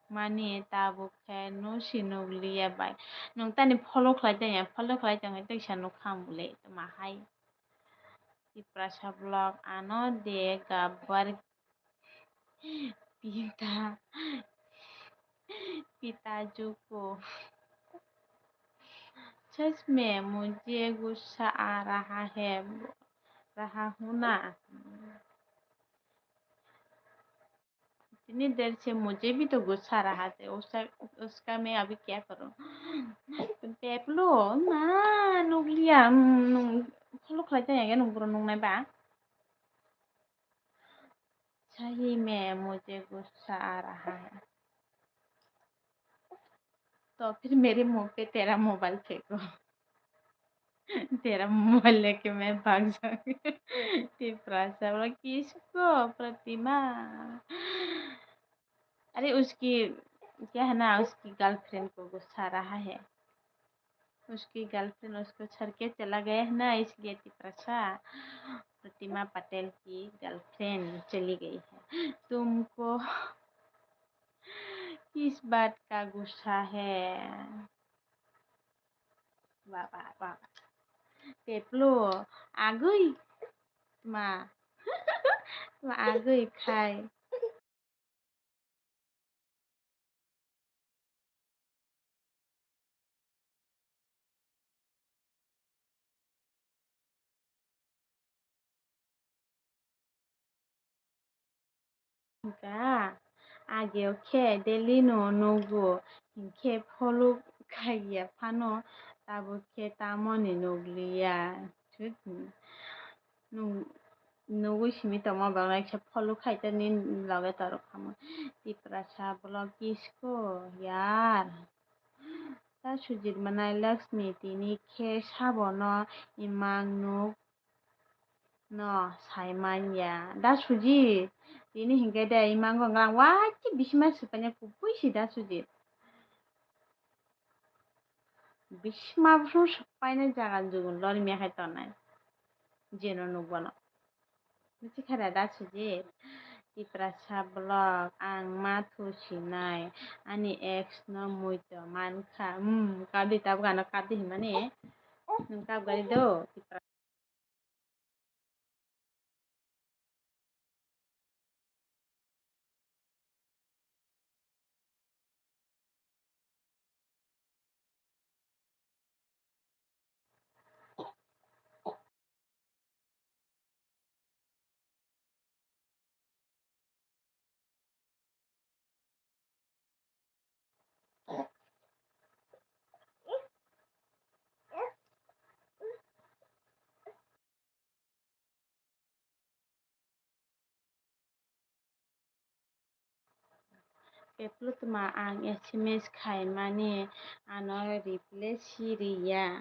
mani tabuk khe no si nukliya bai. Nwng tani follow khlai tanya, follow khlai tong khe teisa nukha mole tma hai. Tiprasa vlog ano de gabbar pita pita juko. सच में मुझे गुस्सा आ रहा है, रहा हूँ ना। इतनी देर से मुझे भी तो गुस्सा आ रहा था, उसका, उसका मैं अभी क्या करूँ? Peplo, na, nukliya, follow khlai tanya khe nung bro nung nai ba. सही में मुझे गुस्सा आ रहा है। तो फिर मेरे मुंह पे तेरा मोबाइल फेंको। तेरा मोबाइल लेके मैं भाग जाऊंगी। Tiprasa vlog, किसको? प्रतिमा। अरे उसकी क्या है ना, उसकी गर्लफ्रेंड को गुस्सा आ रहा है। उसकी गर्लफ्रेंड उसको छोड़ के चला गया है ना, इसलिए तिप्रसा प्रतिमा पटेल की गर्लफ्रेंड चली गई है। तुमको किस बात का गुस्सा है? Baba, baba. Peplo, agwi. Ma. Ma agwi khai. Hwnkha, ageo khe daily no nugo, hinkhe follow khaiya phano, tabuk khe tamoni nukliya. Sut, nung, nugwi simi tongma bagwi khe follow khai tani loge torok khamu. Tiprasa vlog kisko yaar. Ta Sujit manai Lakshmi tini khe sabono imang nuk no sai manya. Da Sujit tini hinkhe de imang gong rang wachi bisima swpanya kubui si da Sujit. Bisima bwswng swpainai jaga jugun lormiya khai tongnai. Jeno nukbano. Bwswk khe da Sujit? Tiprasa vlog, ang ma thu sinai. Ani ex no muito mankha. Hmm, kadi tabuk ano kadi himani. Nwng kap gari do. Tiprasa. Peplu tma ang S M S khaimani ano reply si riya.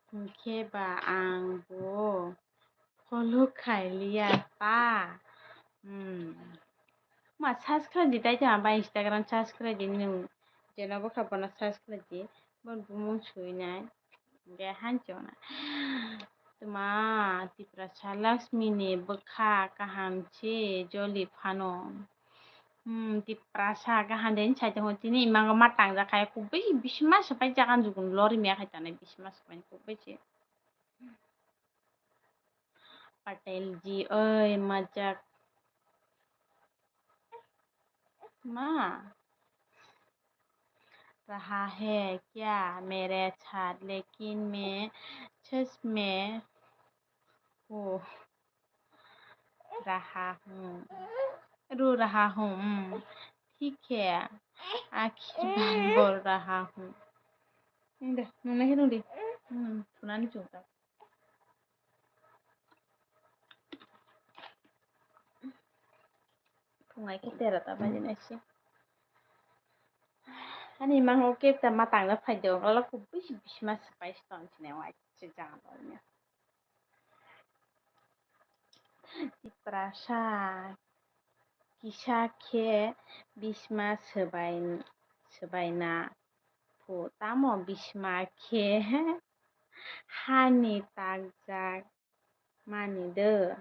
Hwnkhe ba ang bo follow khailiya ta. Hmm. Ma search khlai di tai tma ba Instagram search khlai di nwng jeno bwkha bono search khlai di bon bumung suinai. Hwnkhe hanchona. Tma Tiprasa Laxmi ni bwkha kaham se joli phano. Hmm, Tiprasa kaham de sai tongo tini imango ma tangjak kha kubui bisima swpai jagan jugun lori miya khai tanai bisima swpai kubui se. Patel ji oi majak ma. रहा है क्या मेरे साथ, लेकिन मैं सच में रो रहा हूँ, रो रहा हूँ। हम्म, ठीक है, आखिर बार बोल रहा हूँ। Nung nai khe nung di. Hmm, thunani chwng ta. Phungai khe tera ta bai nai se. Ani mang o kep ta ma tang na phai de, olo kubui si bisima swpai si tong sini wai se jang bai ne. Tiprasa kisa khe bisma swbai, swbaina phu, tamo bisma khe hani takjak mani do.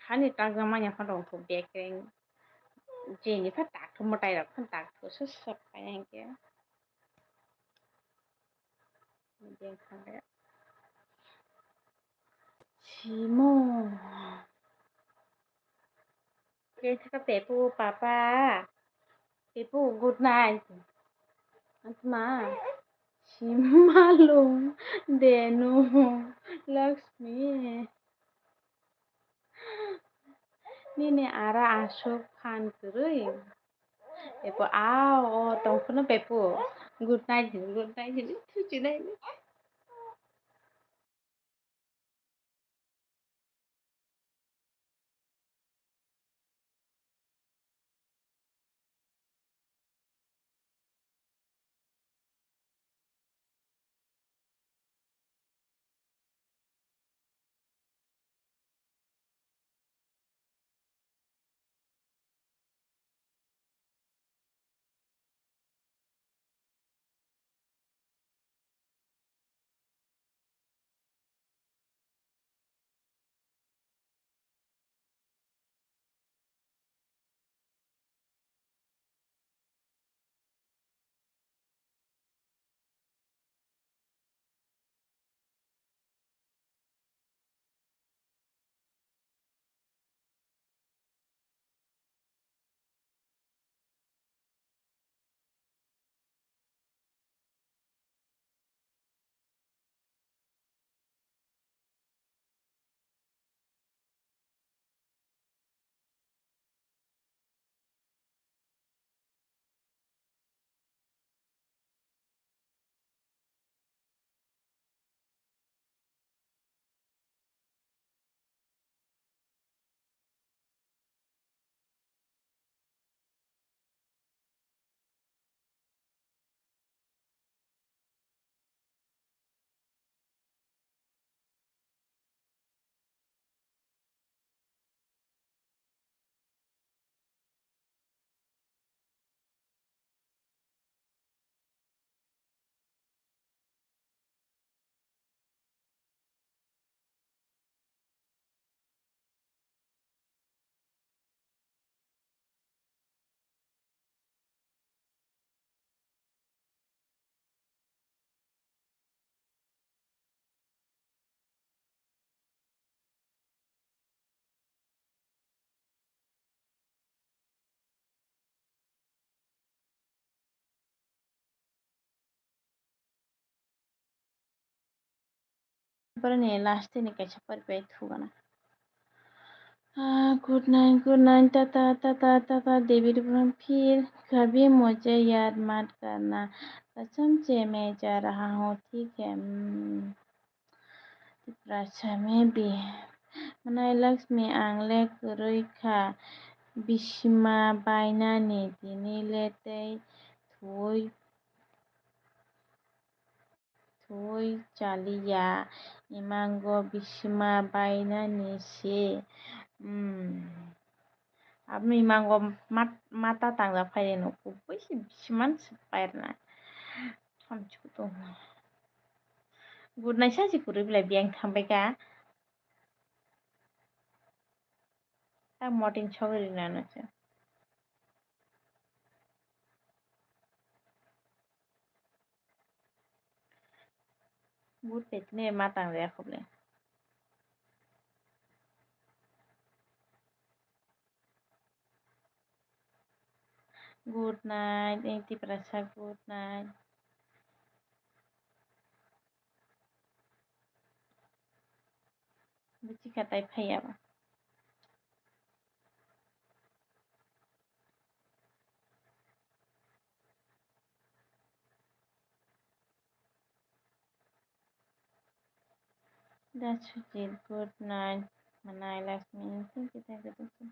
Hani takjak mani pha rong phu bekreng jeni pha tak phu mwtai rok pha tak phu se swbai hinkhe. Simo. Khe kha pepu papa. Pepu good night. Atma. Simalung denu Lakshmi. Nini ara aswk phan kwrwi. Pepu, ao, o tongphuru pepu. Good night, good night, thuchinai. Boroni last ni kaisa pori pai thugana. Ah, good night, good night, tata, tata, tata, Devi Rupam phir kabhi mujhe yaad mat karna, kasam se main ja raha hoon, theek hai? Hmm. Tiprasa, maybe. Mwnai Lakshmi, ang le kwrwi kha. Bisima bainani tini le tei thuwi, thuwi chaliya, imango bisima bainani se. Hmm. Aboni imango mat-, mata tangja phaireno kubui se bisiman se pairna. Hamchwk tongma. Good night, sachi kwrwi belai biyang thangbai ka. Tak motin sogwi rina no se. Good night ne ma tang ya khoble. Good night, eh, Tiprasa, good night. Buchi kha tai phaiya ba. Da Sujit, good night. Manai Lakshmi, thank you, thank you, thank you.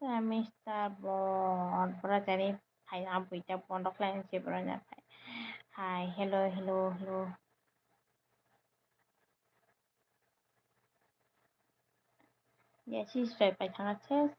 Da Mister Bon, bora jani phai na buita bon rok lai se bora na phai. Hi, hello, hello, hello. Ya, si strike pai thang ses.